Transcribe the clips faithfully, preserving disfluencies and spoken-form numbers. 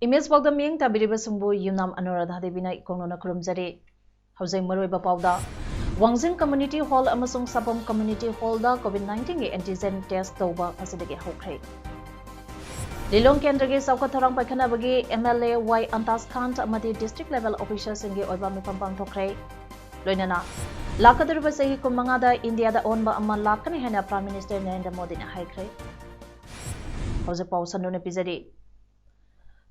Image ꯄꯥꯎꯗꯝ ꯃꯤꯠꯌꯦꯡ ꯇꯥꯕꯤꯔꯤꯕꯁꯤꯡꯕꯨ ꯌꯨꯝꯅꯥꯝ ꯑꯅꯨꯔꯥꯙꯥ ꯗꯦꯕꯤꯅ ꯏꯀꯣꯡꯅꯅ ꯈꯨꯔꯨꯝꯖꯔꯤ꯫ ꯍꯧꯖꯤꯛ ꯃꯔꯨꯑꯣꯏꯕ ꯄꯥꯎꯗ, ꯋꯥꯡꯖꯤꯡ Community Hall ꯑꯃꯁꯨꯡ ꯁꯥꯄꯝ Community Hallꯗ COVID nineteenꯒꯤ antigen test ꯇꯧꯕ ꯉꯁꯤꯗꯒꯤ ꯍꯧꯈ꯭ꯔꯦ꯫ ꯂꯤꯂꯣꯡ ꯀꯦꯟꯗ꯭ꯔꯒꯤ ꯆꯥꯎꯈꯠ ꯊꯧꯔꯥꯡ ꯄꯥꯏꯈꯠꯅꯕꯒꯤ MLA Y ꯑꯟꯇꯥꯖ ꯈꯥꯟ ꯑꯃꯗꯤ district level officerꯁꯤꯡꯒꯤ ꯑꯣꯏꯕ ꯃꯤꯐꯝ ꯄꯥꯡꯊꯣꯛꯈ꯭ꯔꯦ꯫ ꯂꯣꯏꯅꯅ ꯂꯥꯛꯀꯗꯧꯔꯤꯕ ꯆꯍꯤ ꯀꯨꯟꯃꯉꯥꯗ ꯏꯟꯗꯤꯌꯥꯗ ꯑꯑꯣꯟꯕ ꯑꯃ ꯂꯥꯛꯀꯅꯤ ꯍꯥꯏꯅ Prime Minister ꯅꯔꯦꯟꯗ꯭ꯔ ꯃꯣꯗꯤꯅ ꯍꯥꯏꯈ꯭ꯔꯦ꯫ ꯍꯧꯖꯤꯛ ꯄꯥꯎ ꯁꯟꯗꯣꯛꯅ ꯄꯤꯖꯔꯤ꯫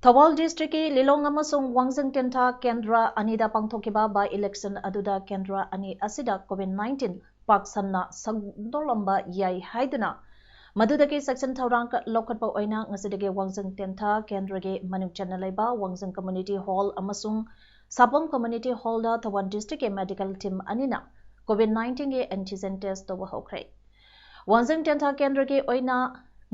ꯊꯧꯕꯥꯜ districtꯀꯤ ꯂꯤꯂꯣꯡ ꯑꯃꯁꯨꯡ ꯋꯥꯡꯖꯤꯡ ꯇꯦꯟꯊꯥ ꯀꯦꯟꯗ꯭ꯔ ꯑꯅꯤꯗ ꯄꯥꯡꯊꯣꯛꯈꯤꯕ by election ꯑꯗꯨꯗ ꯀꯦꯟꯗ꯭ꯔ ꯑꯅꯤ ꯑꯁꯤꯗ COVID nineteen ꯄꯥꯛ ꯁꯟꯅ ꯁꯟꯗꯣꯛꯂꯝꯕ ꯌꯥꯏ ꯍꯥꯏꯗꯨꯅ ꯃꯗꯨꯗꯒꯤ ꯆꯦꯛꯁꯤꯟ ꯊꯧꯔꯥꯡ ꯂꯧꯈꯠꯄ ꯑꯣꯏꯅ ꯉꯁꯤꯗꯒꯤ ꯋꯥꯡꯖꯤꯡ ꯇꯦꯟꯊꯥ ꯀꯦꯟꯗ꯭ꯔꯒꯤ ꯃꯅꯨꯡ ꯆꯟꯅ ꯂꯩꯕ ꯋꯥꯡꯖꯤꯡ Community Hall ꯑꯃꯁꯨꯡ ꯁꯥꯄꯝ Community Hallꯗ ꯊꯧꯕꯥꯜ districtꯀꯤ medical team ꯑꯅꯤꯅ COVID nineteenꯒꯤ antigen test ꯇꯧꯕ ꯍꯧꯈ꯭ꯔꯦ꯫ ꯋꯥꯡꯖꯤꯡ ꯇꯦꯟꯊꯥ ꯀꯦꯟꯗ꯭ꯔꯒꯤ ꯑꯣꯏꯅ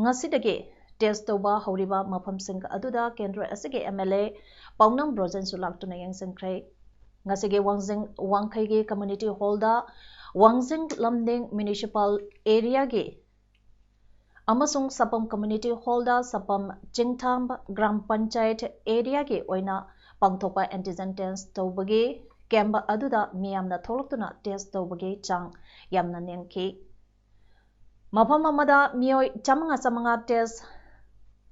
ꯉꯁꯤꯗꯒꯤ test ꯇꯧꯕ ꯍꯧꯔꯤꯕ ꯃꯐꯝꯁꯤꯡ ꯑꯗꯨꯗ ꯀꯦꯟꯗ꯭ꯔ ꯑꯁꯤꯒꯤ MLA ꯄꯥꯎꯅꯝ ꯕ꯭ꯔꯣꯖꯦꯟꯁꯨ ꯂꯥꯛꯇꯨꯅ ꯌꯦꯡꯁꯤꯟꯈ꯭ꯔꯦ꯫ ꯉꯁꯤꯒꯤ ꯋꯥꯡꯖꯤꯡ ꯋꯥꯡꯈꯩꯒꯤ Community Hallꯗ ꯋꯥꯡꯖꯤꯡ ꯂꯝꯗꯤꯡ municipal areaꯒꯤ ꯑꯃꯁꯨꯡ ꯁꯥꯄꯝ Community Hallꯗ ꯁꯥꯄꯝ ꯆꯤꯡꯊꯥꯝ ꯒ꯭ꯔꯥꯝ ꯄꯟꯆꯥꯌꯠ areaꯒꯤ ꯑꯣꯏꯅ ꯄꯥꯡꯊꯣꯛꯄ antigen test ꯇꯧꯕꯒꯤ camp ꯑꯗꯨꯗ ꯃꯤꯌꯥꯝꯅ ꯊꯣꯛꯂꯛꯇꯨꯅ test ꯇꯧꯕꯒꯤ ꯆꯥꯡ ꯌꯥꯝꯅ ꯅꯦꯝꯈꯤ꯫ ꯃꯐꯝ ꯑꯃꯗ ꯃꯤꯑꯣꯏ ꯆꯥꯃꯉꯥ ꯆꯥꯃꯉꯥ test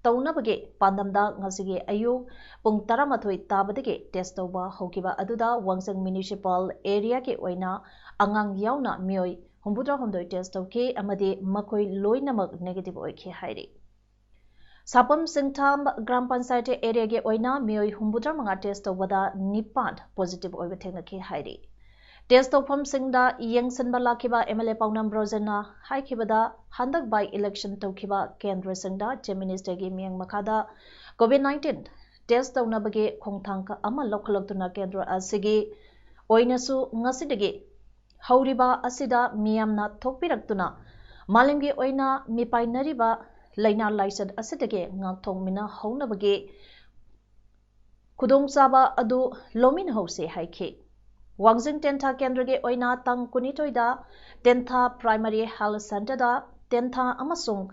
ꯇꯧꯅꯕꯒꯤ ꯄꯥꯟꯗꯝꯗ ꯉꯁꯤꯒꯤ ꯑꯌꯨꯛ ꯄꯨꯡ ꯇꯔꯥꯃꯥꯊꯣꯏ ꯇꯥꯕꯗꯒꯤ test ꯇꯧꯕ ꯍꯧꯈꯤꯕ ꯑꯗꯨꯗ ꯋꯥꯡꯖꯤꯡ municipal areaꯒꯤ ꯑꯣꯏꯅ ꯑꯉꯥꯡ ꯌꯥꯎꯅ ꯃꯤꯑꯣꯏ ꯍꯨꯝꯐꯨꯇꯔꯥꯍꯨꯝꯗꯣꯏ test ꯇꯧꯈꯤ ꯑꯃꯗꯤ ꯃꯈꯣꯏ ꯂꯣꯏꯅꯃꯛ negative ꯑꯣꯏꯈꯤ ꯍꯥꯏꯔꯤ꯫ ꯁꯥꯄꯝ ꯆꯤꯡꯊꯥꯝ ꯒ꯭ꯔꯥꯝ ꯄꯟꯆꯥꯌꯠ areaꯒꯤ ꯑꯣꯏꯅ ꯃꯤꯑꯣꯏ ꯍꯨꯝꯐꯨꯇꯔꯥꯃꯉꯥ test ꯇꯧꯕꯗ ꯅꯤꯄꯥꯟ positive ꯑꯣꯏꯕ ꯊꯦꯡꯅꯈꯤ ꯍꯥꯏꯔꯤ꯫ Test ꯇꯧꯐꯝꯁꯤꯡꯗ ꯌꯦꯡꯁꯤꯟꯕ ꯂꯥꯛꯈꯤꯕ M L A ꯄꯥꯎꯅꯝ ꯕ꯭ꯔꯣꯖꯦꯟꯅ ꯍꯥꯏꯈꯤꯕꯗ, ꯍꯟꯗꯛ by election ꯇꯧꯈꯤꯕ ꯀꯦꯟꯗ꯭ꯔꯁꯤꯡꯗ Chief Minister ꯒꯤ ꯃꯤꯠꯌꯦꯡ ꯃꯈꯥꯗ COVID nineteen test ꯇꯧꯅꯕꯒꯤ ꯈꯣꯡꯊꯥꯡ ꯑꯃ ꯂꯧꯈꯠꯂꯛꯇꯨꯅ ꯀꯦꯟꯗ꯭ꯔ ꯑꯁꯤꯒꯤ ꯑꯣꯏꯅꯁꯨ ꯉꯁꯤꯗꯒꯤ ꯍꯧꯔꯤꯕ ꯑꯁꯤꯗ ꯃꯤꯌꯥꯝꯅ ꯊꯣꯛꯄꯤꯔꯛꯇꯨꯅ ꯃꯥꯂꯦꯝꯒꯤ ꯑꯣꯏꯅ ꯃꯤꯄꯥꯏꯅꯔꯤꯕ ꯂꯥꯏꯅꯥ ꯂꯥꯏꯆꯠ ꯑꯁꯤꯗꯒꯤ ꯉꯥꯛꯊꯣꯛꯃꯤꯟꯅꯍꯧꯅꯕꯒꯤ ꯈꯨꯗꯣꯡꯆꯥꯕ ꯑꯗꯨ ꯂꯧꯃꯤꯟꯅꯍꯧꯁꯤ ꯍꯥꯏꯈꯤ꯫ ꯋꯥꯡꯖꯤꯡ ꯇꯦꯟꯊꯥ ꯀꯦꯟꯗ꯭ꯔꯒꯤ ꯑꯣꯏꯅ ꯇꯥꯡ ꯀꯨꯟꯅꯤꯊꯣꯏꯗ ꯇꯦꯟꯊꯥ Primary Health Centre ꯗ ꯇꯦꯟꯊꯥ ꯑꯃꯁꯨꯡ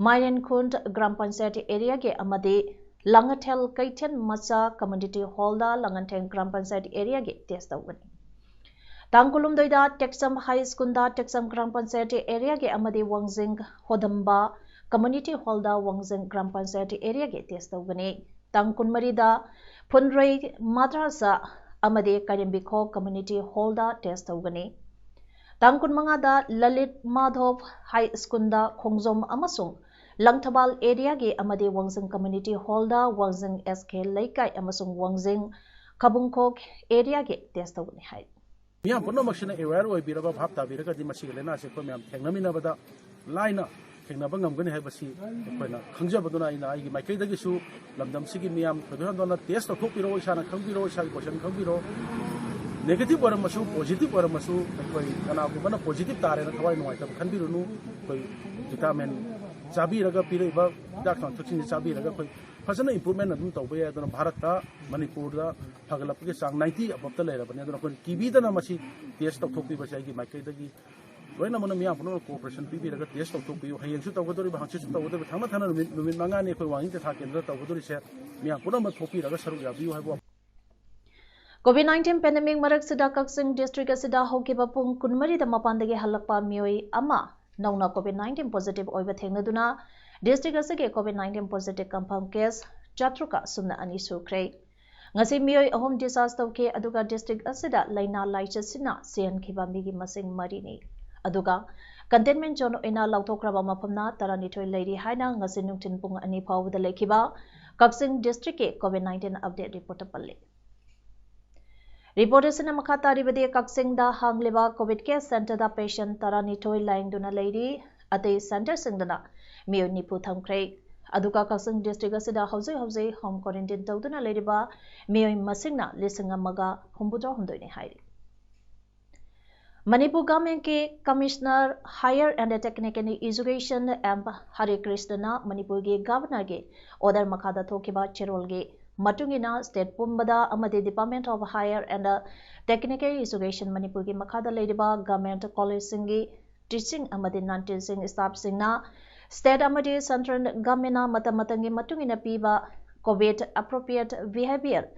ꯃꯥꯏꯔꯦꯟꯈꯨꯟ Gram Panchayat area ꯒꯤ ꯑꯃꯗꯤ ꯂꯥꯡꯉꯊꯦꯜ ꯀꯩꯊꯦꯜ ꯃꯆꯥ Community Hall ꯗ ꯂꯥꯡꯉꯊꯦꯜ Gram Panchayat area ꯒꯤ test ꯇꯧꯒꯅꯤ꯫ ꯇꯥꯡ ꯀꯨꯟꯍꯨꯝꯗꯣꯏꯗ ꯇꯦꯛꯆꯝ High School ꯗ ꯇꯦꯛꯆꯝ Gram Panchayat area ꯒꯤ ꯑꯃꯗꯤ ꯋꯥꯡꯖꯤꯡ ꯍꯣꯗꯝꯕ Community Hall ꯗ ꯋꯥꯡꯖꯤꯡ Gram Panchayat area ꯒꯤ test ꯇꯧꯒꯅꯤ꯫ ꯇꯥꯡ ꯀꯨꯟꯃꯔꯤꯗ ꯐꯨꯟꯗ꯭ꯔꯩ ꯃꯗ꯭ꯔꯥꯁꯥ ꯑꯃꯗꯤ ꯀꯥꯏꯔꯦꯝꯕꯤꯈꯣꯛ Community Hall ꯗ test ꯇꯧꯒꯅꯤ꯫ ꯇꯥꯡ ꯀꯨꯟꯃꯉꯥꯗ ꯂꯂꯤꯠ ꯃꯥꯙꯣꯞ High School ꯗ ꯈꯣꯡꯖꯣꯝ ꯑꯃꯁꯨꯡ ꯂꯪꯊꯕꯥꯜ area ꯒꯤ ꯑꯃꯗꯤ ꯋꯥꯡꯖꯤꯡ Community Hall ꯗ ꯋꯥꯡꯖꯤꯡ S K ꯂꯩꯀꯥꯏ ꯑꯃꯁꯨꯡ ꯋꯥꯡꯖꯤꯡ ꯈꯕꯨꯡꯈꯣꯛ area ꯒꯤ test ꯇꯧꯒꯅꯤ ꯍꯥꯏ꯫ ꯃꯤꯌꯥꯝ ꯄꯨꯝꯅꯃꯛꯁꯤꯅ aware ꯑꯣꯏꯕꯤꯔꯕ, ꯚꯥꯞ ꯇꯥꯕꯤꯔꯒꯗꯤ ꯃꯁꯤꯒꯤ ꯂꯥꯏꯅꯥꯁꯤ ꯑꯩꯈꯣꯏ ꯃꯌꯥꯝ ꯊꯦꯡꯅꯃꯤꯟꯅꯕꯗ ꯂꯥꯏꯅ ꯊꯦꯡꯅꯕ ꯉꯝꯒꯅꯤ ꯍꯥꯏꯕꯁꯤ ꯑꯩꯈꯣꯏꯅ ꯈꯪꯖꯕꯗꯨꯅ ꯑꯩꯅ ꯑꯩꯒꯤ ꯃꯥꯏꯀꯩꯗꯒꯤꯁꯨ ꯂꯝꯗꯝꯁꯤꯒꯤ ꯃꯤꯌꯥꯝ ꯊꯣꯏꯗꯣꯛ ꯍꯦꯟꯗꯣꯛꯅ test ꯇꯧꯊꯣꯛꯄꯤꯔꯣ, ꯏꯁꯥꯅ ꯈꯪꯕꯤꯔꯣ, ꯏꯁꯥꯒꯤ ꯄꯣꯖꯤꯁꯟ ꯈꯪꯕꯤꯔꯣ꯫ Negative ꯑꯣꯏꯔꯝꯃꯁꯨ, positive ꯑꯣꯏꯔꯝꯃꯁꯨ, ꯑꯩꯈꯣꯏ ꯀꯅꯥꯒꯨꯝꯕꯅ positive ꯇꯥꯔꯦꯅ ꯊꯋꯥꯏ ꯅꯨꯡꯉꯥꯏꯇꯕ ꯈꯟꯕꯤꯔꯨꯅꯨ꯫ ꯑꯩꯈꯣꯏ vitamin ꯆꯥꯕꯤꯔꯒ, ꯄꯤꯔꯛꯏꯕ ꯍꯤꯗꯥꯛ ꯂꯥꯡꯊꯛꯁꯤꯡꯁꯤ ꯆꯥꯕꯤꯔꯒ ꯑꯩꯈꯣꯏ ꯐꯖꯅ improvement ꯑꯗꯨꯝ ꯇꯧꯕ ꯌꯥꯏ꯫ ꯑꯗꯨꯅ ꯚꯥꯔꯠꯇ, ꯃꯅꯤꯄꯨꯔꯗ ꯐꯒꯠꯂꯛꯄꯒꯤ ꯆꯥꯡ ninety above ꯇ ꯂꯩꯔꯕꯅꯤ꯫ ꯑꯗꯨꯅ ꯑꯩꯈꯣꯏꯅ ꯀꯤꯕꯤꯗꯅ ꯃꯁꯤ test ꯇꯧꯊꯣꯛꯄꯤꯕꯁꯦ ꯑꯩꯒꯤ ꯃꯥꯏꯀꯩꯗꯒꯤ ꯂꯣꯏꯅꯃꯛꯅ, ꯃꯤꯌꯥꯝ ꯄꯨꯝꯅꯃꯛ cooperation ꯄꯤꯕꯤꯔꯒ test ꯇꯧꯊꯣꯛꯄꯤꯌꯨ꯫ ꯍꯌꯦꯡꯁꯨ ꯇꯧꯒꯗꯧꯔꯤꯕ, ꯍꯪꯆꯤꯠꯁꯨ ꯇꯧꯒꯗꯧꯔꯤꯕ, ꯊꯪꯅ ꯊꯪꯅ ꯅꯨꯃꯤꯠ, ꯅꯨꯃꯤꯠ ꯃꯉꯥꯅꯤ ꯑꯩꯈꯣꯏ ꯋꯥꯡꯖꯤꯡ ꯇꯦꯟꯊꯥ ꯀꯦꯟꯗ꯭ꯔꯗ ꯇꯧꯒꯗꯧꯔꯤꯁꯦ꯫ ꯃꯤꯌꯥꯝ ꯄꯨꯝꯅꯃꯛ ꯊꯣꯛꯄꯤꯔꯒ ꯁꯔꯨꯛ ꯌꯥꯕꯤꯌꯨ ꯍꯥꯏꯕ ꯋꯥꯐꯝ꯫ COVID nineteen pandemic ꯃꯔꯛꯁꯤꯗ ꯀꯛꯆꯤꯡ district ꯑꯁꯤꯗ ꯍꯧꯈꯤꯕ ꯄꯨꯡ ꯀꯨꯟꯃꯔꯤꯗ ꯃꯄꯥꯟꯗꯒꯤ ꯍꯜꯂꯛꯄ ꯃꯤꯑꯣꯏ ꯑꯃ ꯅꯧꯅ COVID nineteen positive ꯑꯣꯏꯕ ꯊꯦꯡꯅꯗꯨꯅ district ꯑꯁꯤꯒꯤ COVID nineteen positive confirm case ꯆꯥꯇ꯭ꯔꯨꯛꯀ ꯁꯨꯞꯅ ꯑꯅꯤ ꯁꯨꯈ꯭ꯔꯦ꯫ ꯉꯁꯤ ꯃꯤꯑꯣꯏ ꯑꯍꯨꯝ discharge ꯇꯧꯈꯤ, ꯑꯗꯨꯒ district ꯑꯁꯤꯗ ꯂꯥꯏꯅꯥ ꯂꯥꯏꯆꯠꯁꯤꯅ ꯁꯤꯍꯟꯈꯤꯕ ꯃꯤꯒꯤ ꯃꯁꯤꯡ ꯃꯔꯤꯅꯤ꯫ ꯑꯗꯨꯒ containment zone ꯑꯣꯏꯅ ꯂꯥꯎꯊꯣꯛꯈ꯭ꯔꯕ ꯃꯐꯝꯅ ꯇꯔꯥꯅꯤꯊꯣꯏ ꯂꯩꯔꯤ ꯍꯥꯏꯅ ꯉꯁꯤ ꯅꯨꯡꯊꯤꯜ ꯄꯨꯡ ꯑꯅꯤ ꯐꯥꯎꯕꯗ ꯂꯩꯈꯤꯕ ꯀꯛꯆꯤꯡ district ꯀꯤ COVID nineteen update report ꯇ ꯄꯜꯂꯤ꯫ ꯔꯤꯄꯣꯔꯠ ꯑꯁꯤꯅ ꯃꯈꯥ ꯇꯥꯔꯤꯕꯗꯤ, ꯀꯛꯆꯤꯡꯗ ꯍꯥꯡꯂꯤꯕ ꯀꯣꯚꯤꯗ ꯀꯦꯌꯔ ꯁꯦꯟꯇꯔꯗ ꯄꯦꯁꯦꯟꯠ ꯇꯔꯥꯅꯤꯊꯣꯏ ꯂꯥꯌꯦꯡꯗꯨꯅ ꯂꯩꯔꯤ꯫ ꯑꯇꯩ ꯁꯦꯟꯇꯔꯁꯤꯡꯗꯅ ꯃꯤꯑꯣꯏ ꯅꯤꯐꯨ ꯊꯝꯈ꯭ꯔꯦ꯫ ꯑꯗꯨꯒ ꯀꯛꯆꯤꯡ ꯗꯤꯁꯇ꯭ꯔꯤꯛ ꯑꯁꯤꯗ ꯍꯧꯖꯤꯛ ꯍꯧꯖꯤꯛ ꯍꯣꯝ ꯀ꯭ꯋꯥꯔꯦꯟꯇꯤꯟ ꯇꯧꯗꯨꯅ ꯂꯩꯔꯤꯕ ꯃꯤꯑꯣꯏ ꯃꯁꯤꯡꯅ ꯂꯤꯁꯤꯡ ꯑꯃꯒ ꯍꯨꯝꯐꯨꯇꯔꯥ ꯍꯨꯝꯗꯣꯏꯅꯤ ꯍꯥꯏꯔꯤ꯫ ꯃꯅꯤꯄꯨꯔ ꯒꯚꯔꯟꯃꯦꯟꯠꯀꯤ commissioner higher and technical education M Hare ꯀ꯭ꯔꯤꯁꯅꯅ ꯃꯅꯤꯄꯨꯔꯒꯤ ꯒꯚꯔꯅꯔꯒꯤ ꯑꯣꯔꯗꯔ ꯃꯈꯥꯗ ꯊꯣꯛꯈꯤꯕ ꯆꯦꯔꯣꯜꯒꯤ ꯃꯇꯨꯡ ꯏꯟꯅ ꯁ꯭ꯇꯦꯠ ꯄꯨꯝꯕꯗ ꯑꯃꯗꯤ department of higher and technical education ꯃꯅꯤꯄꯨꯔꯒꯤ ꯃꯈꯥꯗ ꯂꯩꯔꯤꯕ ꯒꯚꯔꯟꯃꯦꯟꯠ ꯀꯣꯂꯦꯖꯁꯤꯡꯒꯤ ꯇꯤꯆꯤꯡ ꯑꯃꯗꯤ ꯅꯟ ꯇꯤꯆꯤꯡ ꯁ꯭ꯇꯥꯐꯁꯤꯡꯅ ꯁ꯭ꯇꯦꯠ ꯑꯃꯗꯤ ꯁꯦꯟꯇ꯭ꯔꯦꯜ ꯒꯚꯔꯟꯃꯦꯟꯠꯅ ꯃꯇꯝ ꯃꯇꯝꯒꯤ ꯃꯇꯨꯡ ꯏꯟꯅ ꯄꯤꯕ ꯀꯣꯚꯤꯗ ꯑꯦꯄ꯭ꯔꯣꯄ꯭ꯔꯤꯌꯦꯠ ꯕꯤꯍꯦꯕꯤꯌꯔ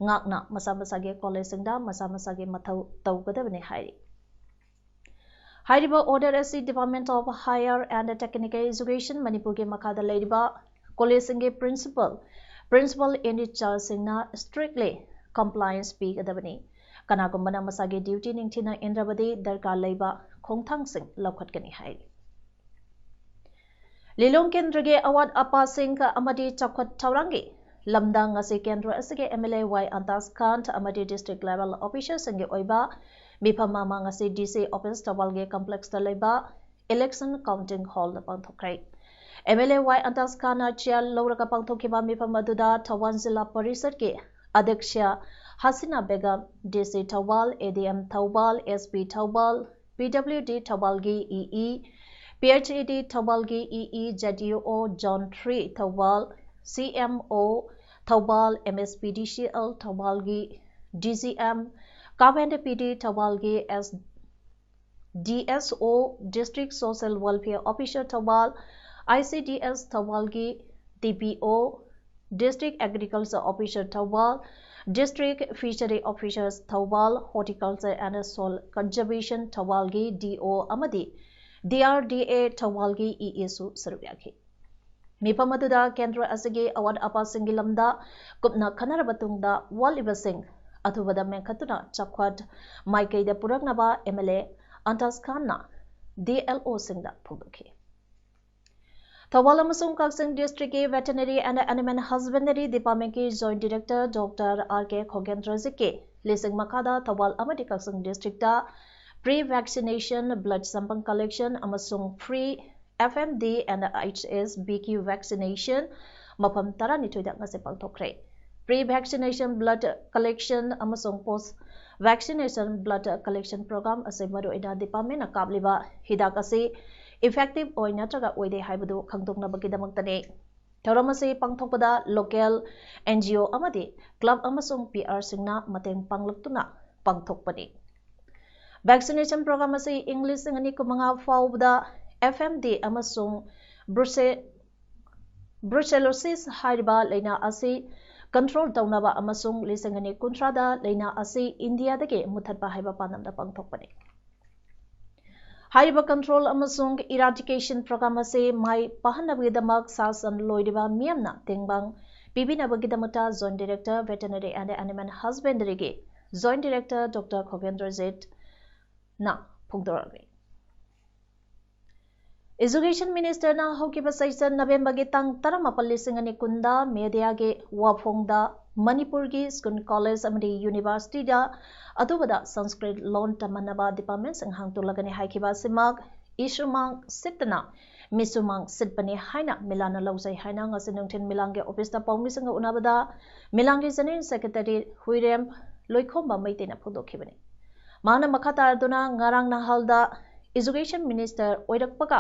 ꯉꯥꯛꯅ ꯃꯁꯥ ꯃꯁꯥꯒꯤ ꯀꯣꯂꯦꯖꯁꯤꯡꯗ ꯃꯁꯥ ꯃꯁꯥꯒꯤ ꯃꯊꯧ ꯇꯧꯒꯗꯕꯅꯤ ꯍꯥꯏꯔꯤ꯫ ꯍꯥꯏꯔꯤꯕ ꯑꯣꯔꯗꯔ ꯑꯁꯤ department of higher and technical education ꯃꯅꯤꯄꯨꯔꯒꯤ ꯃꯈꯥꯗ ꯂꯩꯔꯤꯕ ꯀꯣꯂꯦꯖꯁꯤꯡꯒꯤ ꯄ꯭ꯔꯤꯟꯁꯤꯄꯥꯜ, ꯄ꯭ꯔꯤꯟꯁꯤꯄꯥꯜ ꯏꯟ ꯆꯥꯔꯖꯁꯤꯡꯅ ꯁ꯭ꯇ꯭ꯔꯤꯛꯂꯤ ꯀꯝꯄ꯭ꯂꯥꯏꯟꯁ ꯄꯤꯒꯗꯕꯅꯤ꯫ ꯀꯅꯥꯒꯨꯝꯕꯅ ꯃꯁꯥꯒꯤ ꯗ꯭ꯌꯨꯇꯤ ꯅꯤꯡꯊꯤꯅ ꯏꯟꯗ꯭ꯔꯕꯗꯤ ꯗꯔꯀꯥꯔ ꯂꯩꯕ ꯈꯣꯡꯊꯥꯡꯁꯤꯡ ꯂꯧꯈꯠꯀꯅꯤ ꯍꯥꯏꯔꯤ꯫ ꯂꯤꯂꯣꯡ ꯀꯦꯟꯗ꯭ꯔꯒꯤ ꯑꯋꯥꯠ ꯑꯄꯥꯁꯤꯡ ꯑꯃꯗꯤ ꯆꯥꯎꯈꯠ ꯊꯧꯔꯥꯡꯒꯤ ꯂꯝꯗ ꯉꯁꯤ ꯀꯦꯟꯗ꯭ꯔ ꯑꯁꯤꯒꯤ ꯑꯦꯝ ꯑꯦꯜ ꯑꯦ ꯋꯥꯏ ꯑꯟꯇꯥꯁ ꯈꯥꯟ ꯑꯃꯗꯤ ꯗꯤꯁꯇ꯭ꯔꯤꯛ ꯂꯦꯚꯦꯜ ꯑꯣꯐꯤꯁꯔꯁꯤꯡꯒꯤ ꯑꯣꯏꯕ ꯃꯤꯐꯝ ꯑꯃ ꯉꯁꯤ ꯗꯤ ꯁꯤ ꯑꯣꯐꯤꯁ ꯊꯧꯕꯥꯜꯒꯤ ꯀꯝꯄ꯭ꯂꯦꯛꯁꯇ ꯂꯩꯕ ꯏꯂꯦꯛꯁꯟ ꯀꯥꯎꯟꯇꯤꯡ ꯍꯣꯜꯗ ꯄꯥꯡꯊꯣꯛꯈ꯭ꯔꯦ꯫ M L A Y Antas ꯈꯥꯟꯅ ꯆꯤꯌꯥꯔ ꯂꯧꯔꯒ ꯄꯥꯡꯊꯣꯛꯈꯤꯕ ꯃꯤꯐꯝ ꯑꯗꯨꯗ ꯊꯧꯕꯥꯜ ꯖꯤꯂꯥ ꯄꯔꯤꯁꯠꯀꯤ ꯑꯗ꯭ꯌꯛꯁ Hasina Begum, D C Thoubal, A D M Thoubal, S P Thoubal, P W D ꯊꯧꯕꯥꯜꯒꯤ E E, P H E D ꯊꯧꯕꯥꯜꯒꯤ E E, J D O zone three Thoubal, ꯁꯤ M O Thoubal, M ꯑꯦꯁ P D C L ꯊꯧꯕꯥꯜꯒꯤ D G M, ꯀꯥꯞ N P D ꯊꯧꯕꯥꯜꯒꯤ S D S O, district social welfare officer Thoubal, I C D S ꯊꯧꯕꯥꯜꯒꯤ T P O, district agriculture officer Thoubal, district fishery officers Thoubal, horticulture and soil conservation ꯊꯧꯕꯥꯜꯒꯤ D O ꯑꯃꯗꯤ D R D ꯑꯦ ꯊꯧꯕꯥꯜꯒꯤ E ꯏꯁꯨ ꯁꯔꯨꯛ ꯌꯥꯈꯤ꯫ ꯃꯤꯐꯝ ꯑꯗꯨꯗ ꯀꯦꯟꯗ꯭ꯔ ꯑꯁꯤꯒꯤ ꯑꯋꯥꯠ ꯑꯄꯥꯁꯤꯡꯒꯤ ꯂꯝꯗ ꯀꯨꯞꯅ ꯈꯟꯅꯔꯕ ꯇꯨꯡꯗ ꯋꯥꯠꯂꯤꯕꯁꯤꯡ ꯑꯊꯨꯕꯗ ꯃꯦꯟꯈꯠꯇꯨꯅ ꯆꯥꯎꯈꯠ ꯃꯥꯏꯀꯩꯗ ꯄꯨꯔꯛꯅꯕ ꯑꯦꯝ ꯑꯦꯜ ꯑꯦ ꯑꯟꯇꯥꯁ ꯈꯥꯟꯅ ꯗꯤ ꯑꯦꯜ ꯑꯣꯁꯤꯡꯗ ꯐꯣꯡꯗꯣꯛꯈꯤ꯫ ꯊꯧꯕꯥꯜ ꯑꯃꯁꯨꯡ ꯀꯛꯆꯤꯡ ꯗꯤꯁꯇ꯭ꯔꯤꯛꯀꯤ ꯚꯦꯇꯦꯅꯔꯤ ꯑꯦꯟ ꯑꯦꯅꯤꯃꯦꯜ ꯍꯁꯕꯦꯟꯗꯔꯤ ꯗꯤꯄꯥꯔꯠꯃꯦꯟꯠꯀꯤ joint director doctor R K ꯈꯣꯒꯦꯟꯗ꯭ꯔꯖꯤꯠꯀꯤ ꯂꯤꯁꯤꯡ ꯃꯈꯥꯗ ꯊꯧꯕꯥꯜ ꯑꯃꯗꯤ ꯀꯛꯆꯤꯡ districtꯇ pre vaccination blood sample collection ꯑꯃꯁꯨꯡ free F M D and H S B Q vaccination ꯃꯐꯝ ꯇꯔꯥꯅꯤꯊꯣꯏꯗ ꯉꯁꯤ ꯄꯥꯡꯊꯣꯛꯈ꯭ꯔꯦ꯫ Pre vaccination blood collection ꯑꯃꯁꯨꯡ post vaccination blood collection program ꯑꯁꯤ ꯃꯔꯨꯑꯣꯏꯅ departmentꯅ ꯀꯥꯞꯂꯤꯕ ꯍꯤꯗꯥꯛ ꯑꯁꯤ effective ꯑꯣꯏ ꯅꯠꯇ꯭ꯔꯒ ꯑꯣꯏꯗꯦ ꯍꯥꯏꯕꯗꯨ ꯈꯪꯗꯣꯛꯅꯕꯒꯤꯗꯃꯛꯇꯅꯤ꯫ ꯊꯧꯔꯝ ꯑꯁꯤ ꯄꯥꯡꯊꯣꯛꯄꯗ local N G O ꯑꯃꯗꯤ club ꯑꯃꯁꯨꯡ P Rꯁꯤꯡꯅ ꯃꯇꯦꯡ ꯄꯥꯡꯂꯛꯇꯨꯅ ꯄꯥꯡꯊꯣꯛꯄꯅꯤ꯫ Vaccination program ꯑꯁꯤ ꯏꯪ ꯂꯤꯁꯤꯡ ꯑꯅꯤ ꯀꯨꯟꯃꯉꯥ ꯐꯥꯎꯕꯗ F M D ꯑꯃꯁꯨꯡ bruce-, brucellosis ꯍꯥꯏꯔꯤꯕ ꯂꯥꯏꯅꯥ ꯑꯁꯤ control ꯇꯧꯅꯕ ꯑꯃꯁꯨꯡ ꯂꯤꯁꯤꯡ ꯑꯅꯤ ꯀꯨꯟꯊ꯭ꯔꯥꯗ ꯂꯥꯏꯅꯥ ꯑꯁꯤ ꯏꯟꯗꯤꯌꯥꯗꯒꯤ ꯃꯨꯊꯠꯄ ꯍꯥꯏꯕ ꯄꯥꯟꯗꯝꯗ ꯄꯥꯡꯊꯣꯛꯄꯅꯤ꯫ ꯍꯥꯏꯔꯤꯕ control ꯑꯃꯁꯨꯡ eradication program ꯑꯁꯤ ꯃꯥꯏ ꯄꯥꯛꯍꯟꯅꯕꯒꯤꯗꯃꯛ ꯁꯥ ꯁꯟ ꯂꯣꯏꯔꯤꯕ ꯃꯤꯌꯥꯝꯅ ꯇꯦꯡꯕꯥꯡ ꯄꯤꯕꯤꯅꯕꯒꯤꯗꯃꯛꯇ Joint Director Veterinary and Animal Husbandryꯒꯤ Joint Director Doctor ꯈꯣꯒꯦꯟꯗ꯭ꯔꯖꯤꯠꯅ ꯐꯣꯡꯗꯣꯔꯛꯂꯤ꯫ Education Ministerꯅ ꯍꯧꯈꯤꯕ ꯆꯩꯆꯠ Novemberꯒꯤ ꯇꯥꯡ ꯇꯔꯥꯃꯥꯄꯜ ꯂꯤꯁꯤꯡ ꯑꯅꯤ ꯀꯨꯟꯗ mediaꯒꯤ ꯋꯥꯐꯣꯡꯗ ꯃꯅꯤꯄꯨꯔꯒꯤ school, college ꯑꯃꯗꯤ universityꯗ ꯑꯊꯨꯕꯗ Sanskrit ꯂꯣꯟ ꯇꯝꯍꯟꯅꯕ departmentꯁꯤꯡ ꯍꯥꯡꯗꯣꯛꯂꯒꯅꯤ ꯍꯥꯏꯈꯤꯕ ꯑꯁꯤꯃꯛ ꯏꯁꯨꯃꯥꯡ ꯁꯤꯠꯇꯅ ꯃꯤꯁꯨꯃꯥꯡ ꯁꯤꯠꯄꯅꯤ ꯍꯥꯏꯅ ꯃꯤꯂꯥꯟꯅ ꯂꯧꯖꯩ ꯍꯥꯏꯅ ꯉꯁꯤ ꯅꯨꯡꯊꯤꯜ ꯃꯤꯂꯥꯟꯒꯤ officeꯇ ꯄꯥꯎꯃꯤꯁꯤꯡꯒ ꯎꯅꯕꯗ ꯃꯤꯂꯥꯟꯒꯤ General Secretary ꯍꯨꯏꯔꯦꯝ ꯂꯣꯏꯈꯣꯝꯕ ꯃꯩꯇꯩꯅ ꯐꯣꯡꯗꯣꯛꯈꯤꯕꯅꯤ꯫ ꯃꯍꯥꯛꯅ ꯃꯈꯥ ꯇꯥꯔꯗꯨꯅ ꯉꯔꯥꯡ ꯅꯍꯥꯜꯗ Education Minister ꯑꯣꯏꯔꯛꯄꯒ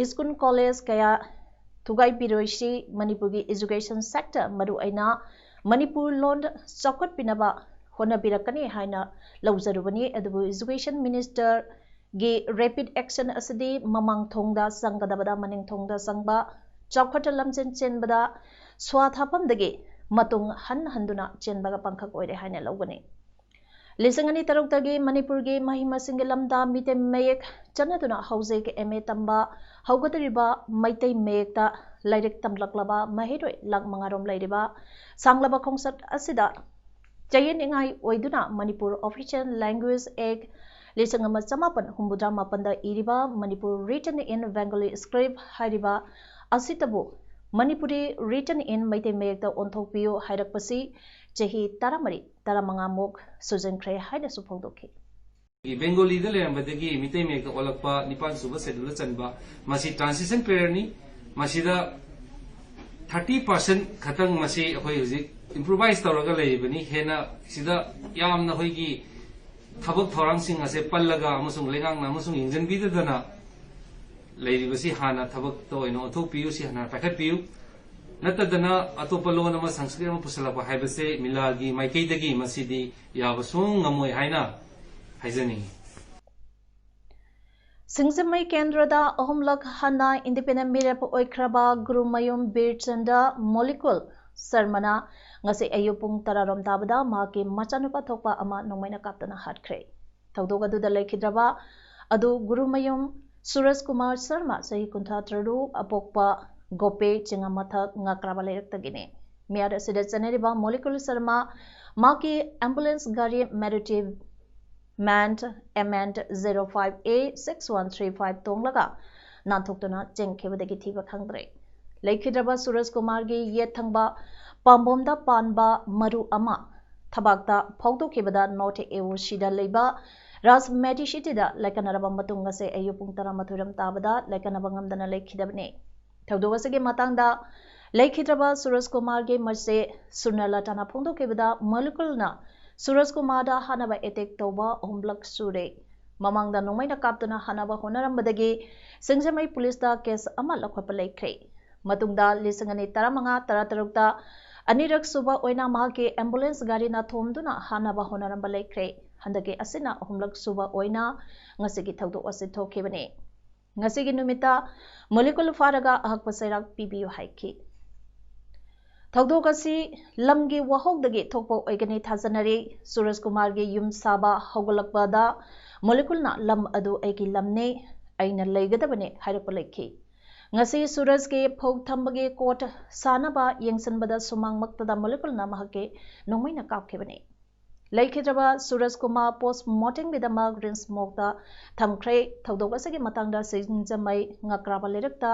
school, college ꯀꯌꯥ ꯊꯨꯒꯥꯏꯕꯤꯔꯣꯏꯁꯤ, ꯃꯅꯤꯄꯨꯔꯒꯤ education sector ꯃꯔꯨꯑꯣꯏꯅ ꯃꯅꯤꯄꯨꯔ ꯂꯣꯟ ꯆꯥꯎꯈꯠꯄꯤꯅꯕ ꯍꯣꯠꯅꯕꯤꯔꯛꯀꯅꯤ ꯍꯥꯏꯅ ꯂꯧꯖꯔꯨꯕꯅꯤ꯫ ꯑꯗꯨꯕꯨ Education Ministerꯒꯤ rapid action ꯑꯁꯤꯗꯤ ꯃꯃꯥꯡ ꯊꯣꯡꯗ ꯆꯪꯒꯗꯕꯗ ꯃꯅꯤꯡ ꯊꯣꯡꯗ ꯆꯪꯕ, ꯆꯥꯎꯈꯠꯇ ꯂꯝꯖꯦꯟ ꯆꯦꯟꯕꯗ ꯁ꯭ꯋꯥ ꯊꯥꯐꯝꯗꯒꯤ ꯃꯇꯨꯡ ꯍꯟ ꯍꯟꯗꯨꯅ ꯆꯦꯟꯕꯒ ꯄꯥꯡꯈꯛ ꯑꯣꯏꯔꯦ ꯍꯥꯏꯅ ꯂꯧꯒꯅꯤ꯫ ꯂꯤꯁꯤꯡ ꯑꯅꯤ ꯇꯔꯨꯛꯇꯒꯤ ꯃꯅꯤꯄꯨꯔꯒꯤ ꯃꯍꯩ ꯃꯁꯤꯡꯒꯤ ꯂꯝꯗ ꯃꯤꯇꯩ ꯃꯌꯦꯛ ꯆꯠꯅꯗꯨꯅ ꯍꯧꯖꯤꯛ M A ꯇꯝꯕ ꯍꯧꯒꯗꯧꯔꯤꯕ ꯃꯩꯇꯩ ꯃꯌꯦꯛꯇ ꯂꯥꯏꯔꯤꯛ ꯇꯝꯂꯛꯂꯕ ꯃꯍꯩꯔꯣꯏ ꯂꯥꯈ ꯃꯉꯥꯔꯣꯝ ꯂꯩꯔꯤꯕ ꯁꯥꯡꯂꯕ ꯈꯣꯡꯆꯠ ꯑꯁꯤꯗ ꯆꯌꯦꯠꯅꯤꯡꯉꯥꯏ ꯑꯣꯏꯗꯨꯅ ꯃꯅꯤꯄꯨꯔ Official Language Act ꯂꯤꯁꯤꯡ ꯑꯃ ꯆꯃꯥꯄꯟ ꯍꯨꯝꯐꯨꯇꯔꯥ ꯃꯥꯄꯟꯗ ꯏꯔꯤꯕ Manipur Written in Bengali Script ꯍꯥꯏꯔꯤꯕ ꯑꯁꯤꯇꯕꯨ Manipuri written in ꯃꯩꯇꯩ ꯃꯌꯦꯛꯇ ꯑꯣꯟꯊꯣꯛꯄꯤꯌꯨ ꯍꯥꯏꯔꯛꯄꯁꯤ ꯆꯍꯤ ꯇꯔꯥꯃꯔꯤ, ꯇꯔꯥꯃꯉꯥꯃꯨꯛ ꯁꯨꯖꯟꯈ꯭ꯔꯦ ꯍꯥꯏꯅꯁꯨ ꯐꯣꯡꯗꯣꯛꯈꯤ꯫ ꯕꯦꯡꯒꯣꯂꯤꯗ ꯂꯩꯔꯝꯕꯗꯒꯤ ꯃꯤꯇꯩ ꯃꯌꯦꯛꯇ ꯑꯣꯜꯂꯛꯄ ꯅꯤꯄꯥꯟ ꯁꯨꯕ schedule ꯗ ꯆꯟꯕ, ꯃꯁꯤ transition period ꯅꯤ꯫ ꯃꯁꯤꯗ thirty percent ꯈꯛꯇꯪ ꯃꯁꯤ ꯑꯩꯈꯣꯏ ꯍꯧꯖꯤꯛ improvise ꯇꯧꯔꯒ ꯂꯩꯔꯤꯕꯅꯤ꯫ ꯍꯦꯟꯅ ꯁꯤꯗ ꯌꯥꯝꯅ ꯑꯩꯈꯣꯏꯒꯤ ꯊꯕꯛ ꯊꯧꯔꯥꯡꯁꯤꯡ ꯑꯁꯦ ꯄꯜꯂꯒ ꯑꯃꯁꯨꯡ ꯂꯩꯉꯥꯛꯅ ꯑꯃꯁꯨꯡ ꯌꯦꯡꯁꯤꯟꯕꯤꯗꯗꯅ ꯂꯩꯔꯤꯕꯁꯤ ꯍꯥꯟꯅ ꯊꯕꯛꯇ ꯑꯣꯏꯅ ꯑꯣꯟꯊꯣꯛꯄꯤꯌꯨ, ꯁꯤ ꯍꯥꯟꯅ ꯄꯥꯏꯈꯠꯄꯤꯌꯨ꯫ ꯅꯠꯇꯗꯅ ꯑꯇꯣꯞꯄ ꯂꯣꯟ ꯑꯃ, ꯁꯪꯁꯀ꯭ꯔꯤꯠ ꯑꯃ ꯄꯨꯁꯜꯂꯛꯄ ꯍꯥꯏꯕꯁꯦ ꯃꯤꯂꯥꯒꯤ ꯃꯥꯏꯀꯩꯗꯒꯤ ꯃꯁꯤꯗꯤ ꯌꯥꯕ ꯁꯨꯡ ꯉꯝꯃꯣꯏ ꯍꯥꯏꯅ ꯍꯥꯏꯖꯅꯤꯡꯏ꯫ ꯁꯤꯡꯖꯃꯩ ꯀꯦꯟꯗ꯭ꯔꯗ ꯑꯍꯨꯝꯂꯛ ꯍꯟꯅ independent ꯃꯤꯔꯦꯞ ꯑꯣꯏꯈ꯭ꯔꯕ ꯒꯨꯔꯨꯃꯌꯨꯝ ꯕꯤꯔꯆꯟꯗ ꯃꯣꯂꯤꯀꯨꯜ ꯁꯔꯃꯅ ꯉꯁꯤ ꯑꯌꯨꯛ ꯄꯨꯡ ꯇꯔꯥꯔꯣꯝ ꯇꯥꯕꯗ ꯃꯍꯥꯛꯀꯤ ꯃꯆꯥꯅꯨꯄꯥ ꯊꯣꯛꯄ ꯑꯃ ꯅꯣꯡꯃꯩꯅ ꯀꯥꯞꯇꯨꯅ ꯍꯥꯠꯈ꯭ꯔꯦ꯫ ꯊꯧꯗꯣꯛ ꯑꯗꯨꯗ ꯂꯩꯈꯤꯗ꯭ꯔꯕ ꯑꯗꯨ ꯒꯨꯔꯨꯃꯌꯨꯝ ꯁꯨꯔꯖ ꯀꯨꯃꯥꯔ ꯁꯔꯃ, ꯆꯍꯤ ꯀꯨꯟꯊ꯭ꯔꯥ ꯇꯔꯨꯛ, ꯑꯄꯣꯛꯄ ꯒꯣꯄꯦ ꯆꯤꯡꯉꯝꯃꯊꯛ ꯉꯥꯀ꯭ꯔꯥꯕ ꯂꯩꯔꯛꯇꯒꯤꯅꯤ꯫ ꯃꯤꯍꯥꯠ ꯑꯁꯤꯗ ꯆꯦꯟꯅꯔꯤꯕ ꯃꯣꯂꯤꯀꯨꯜ ꯁꯔꯃ ꯃꯍꯥꯛꯀꯤ ambulance ꯒꯥꯔꯤ Maruti MAN, MN zero five A six one three five ꯇꯣꯡꯂꯒ ꯅꯥꯟꯊꯣꯛꯇꯨꯅ ꯆꯦꯟꯈꯤꯕꯗꯒꯤ ꯊꯤꯕ ꯈꯪꯗ꯭ꯔꯦ꯫ ꯂꯩꯈꯤꯗ꯭ꯔꯕ ꯁꯨꯔꯖ ꯀꯨꯃꯥꯔꯒꯤ ꯌꯦꯠ ꯊꯪꯕ ꯄꯥꯝꯕꯣꯝꯗ ꯄꯥꯟꯕ ꯃꯔꯨ ꯑꯃ ꯊꯕꯥꯛꯇ ꯐꯥꯎꯗꯣꯛꯈꯤꯕꯗ North AOC ꯗ ꯂꯩꯕ ꯔꯥꯖ ꯃꯦꯗꯤꯁꯤꯇꯤꯗ ꯂꯥꯏꯀꯠꯅꯔꯕ ꯃꯇꯨꯡ ꯉꯁꯤ ꯑꯌꯨꯛ ꯄꯨꯡ ꯇꯔꯥꯃꯥꯊꯣꯏ ꯔꯣꯝ ꯇꯥꯕꯗ ꯂꯥꯏꯀꯠꯅꯕ ꯉꯝꯗꯅ ꯂꯩꯈꯤꯗꯕꯅꯤ꯫ ꯊꯧꯗꯣꯛ ꯑꯁꯤꯒꯤ ꯃꯇꯥꯡꯗ ꯂꯩꯈꯤꯗ꯭ꯔꯕ ꯁꯨꯔꯖ ꯀꯨꯃꯥꯔꯒꯤ ꯃꯆꯦ ꯁꯨꯔꯅꯂꯇꯥꯅ ꯐꯣꯡꯗꯣꯛꯈꯤꯕꯗ, ꯃꯣꯂꯤꯀꯨꯜꯅ ꯁꯨꯔꯖ ꯀꯨꯃꯥꯔꯗ ꯍꯥꯠꯅꯕ attack ꯇꯧꯕ ꯑꯍꯨꯝꯂꯛ ꯁꯨꯔꯦ꯫ ꯃꯃꯥꯡꯗ ꯅꯣꯡꯃꯩꯅ ꯀꯥꯞꯇꯨꯅ ꯍꯥꯠꯅꯕ ꯍꯣꯠꯅꯔꯝꯕꯗꯒꯤ ꯁꯤꯡꯖꯃꯩ ꯄꯨꯂꯤꯁꯇ case ꯑꯃ ꯂꯧꯈꯠꯄ ꯂꯩꯈ꯭ꯔꯦ꯫ ꯃꯇꯨꯡꯗ ꯂꯤꯁꯤꯡ ꯑꯅꯤ ꯇꯔꯥꯃꯉꯥ ꯇꯔꯥꯇꯔꯨꯛꯇ ꯑꯅꯤꯔꯛ ꯁꯨꯕ ꯑꯣꯏꯅ ꯃꯍꯥꯛꯀꯤ ambulance ꯒꯥꯔꯤꯅ ꯊꯣꯝꯗꯨꯅ ꯍꯥꯠꯅꯕ ꯍꯣꯠꯅꯔꯝꯕ ꯂꯩꯈ꯭ꯔꯦ꯫ ꯍꯟꯗꯛꯀꯤ ꯑꯁꯤꯅ ꯑꯍꯨꯝꯂꯛ ꯁꯨꯕ ꯑꯣꯏꯅ ꯉꯁꯤꯒꯤ ꯊꯧꯗꯣꯛ ꯑꯁꯤ ꯊꯣꯛꯈꯤꯕꯅꯤ꯫ ꯉꯁꯤꯒꯤ ꯅꯨꯃꯤꯠꯇ ꯃꯣꯂꯤꯀꯨꯜ ꯐꯥꯔꯒ ꯑꯍꯛꯄ ꯆꯩꯔꯥꯛ ꯄꯤꯕꯤꯌꯨ ꯍꯥꯏꯈꯤ꯫ ꯊꯧꯗꯣꯛ ꯑꯁꯤ ꯂꯝꯒꯤ ꯋꯥꯍꯧꯗꯒꯤ ꯊꯣꯛꯄ ꯑꯣꯏꯒꯅꯤ ꯊꯥꯖꯅꯔꯤ꯫ ꯁꯨꯔꯖ ꯀꯨꯃꯥꯔꯒꯤ ꯌꯨꯝ ꯁꯥꯕ ꯍꯧꯒꯠꯂꯛꯄꯗ ꯃꯣꯂꯤꯀꯨꯜꯅ "ꯂꯝ ꯑꯗꯨ ꯑꯩꯒꯤ ꯂꯝꯅꯤ, ꯑꯩꯅ ꯂꯩꯒꯗꯕꯅꯤ" ꯍꯥꯏꯔꯛꯄ ꯂꯩꯈꯤ꯫ ꯉꯁꯤ ꯁꯨꯔꯖꯀꯤ ꯐꯧ ꯊꯝꯕꯒꯤ ꯀꯣꯠ ꯁꯥꯅꯕ ꯌꯦꯡꯁꯤꯟꯕꯗ ꯁꯨꯃꯥꯡꯃꯛꯇꯗ ꯃꯣꯂꯤꯀꯨꯜꯅ ꯃꯍꯥꯛꯀꯤ ꯅꯣꯡꯃꯩꯅ ꯀꯥꯞꯈꯤꯕꯅꯤ꯫ ꯂꯩꯈꯤꯗ꯭ꯔꯕ ꯁꯨꯔꯖ ꯀꯨꯃꯥꯔ ꯄꯣꯁ ꯃꯣꯔꯇꯦꯝꯒꯤꯗꯃꯛ ꯔꯤꯝꯁ ꯃꯣꯔꯒꯇ ꯊꯝꯈ꯭ꯔꯦ꯫ ꯊꯧꯗꯣꯛ ꯑꯁꯤꯒꯤ ꯃꯇꯥꯡꯗ ꯁꯤꯡꯖꯃꯩ ꯉꯀ꯭ꯔꯥꯕ ꯂꯩꯔꯛꯇ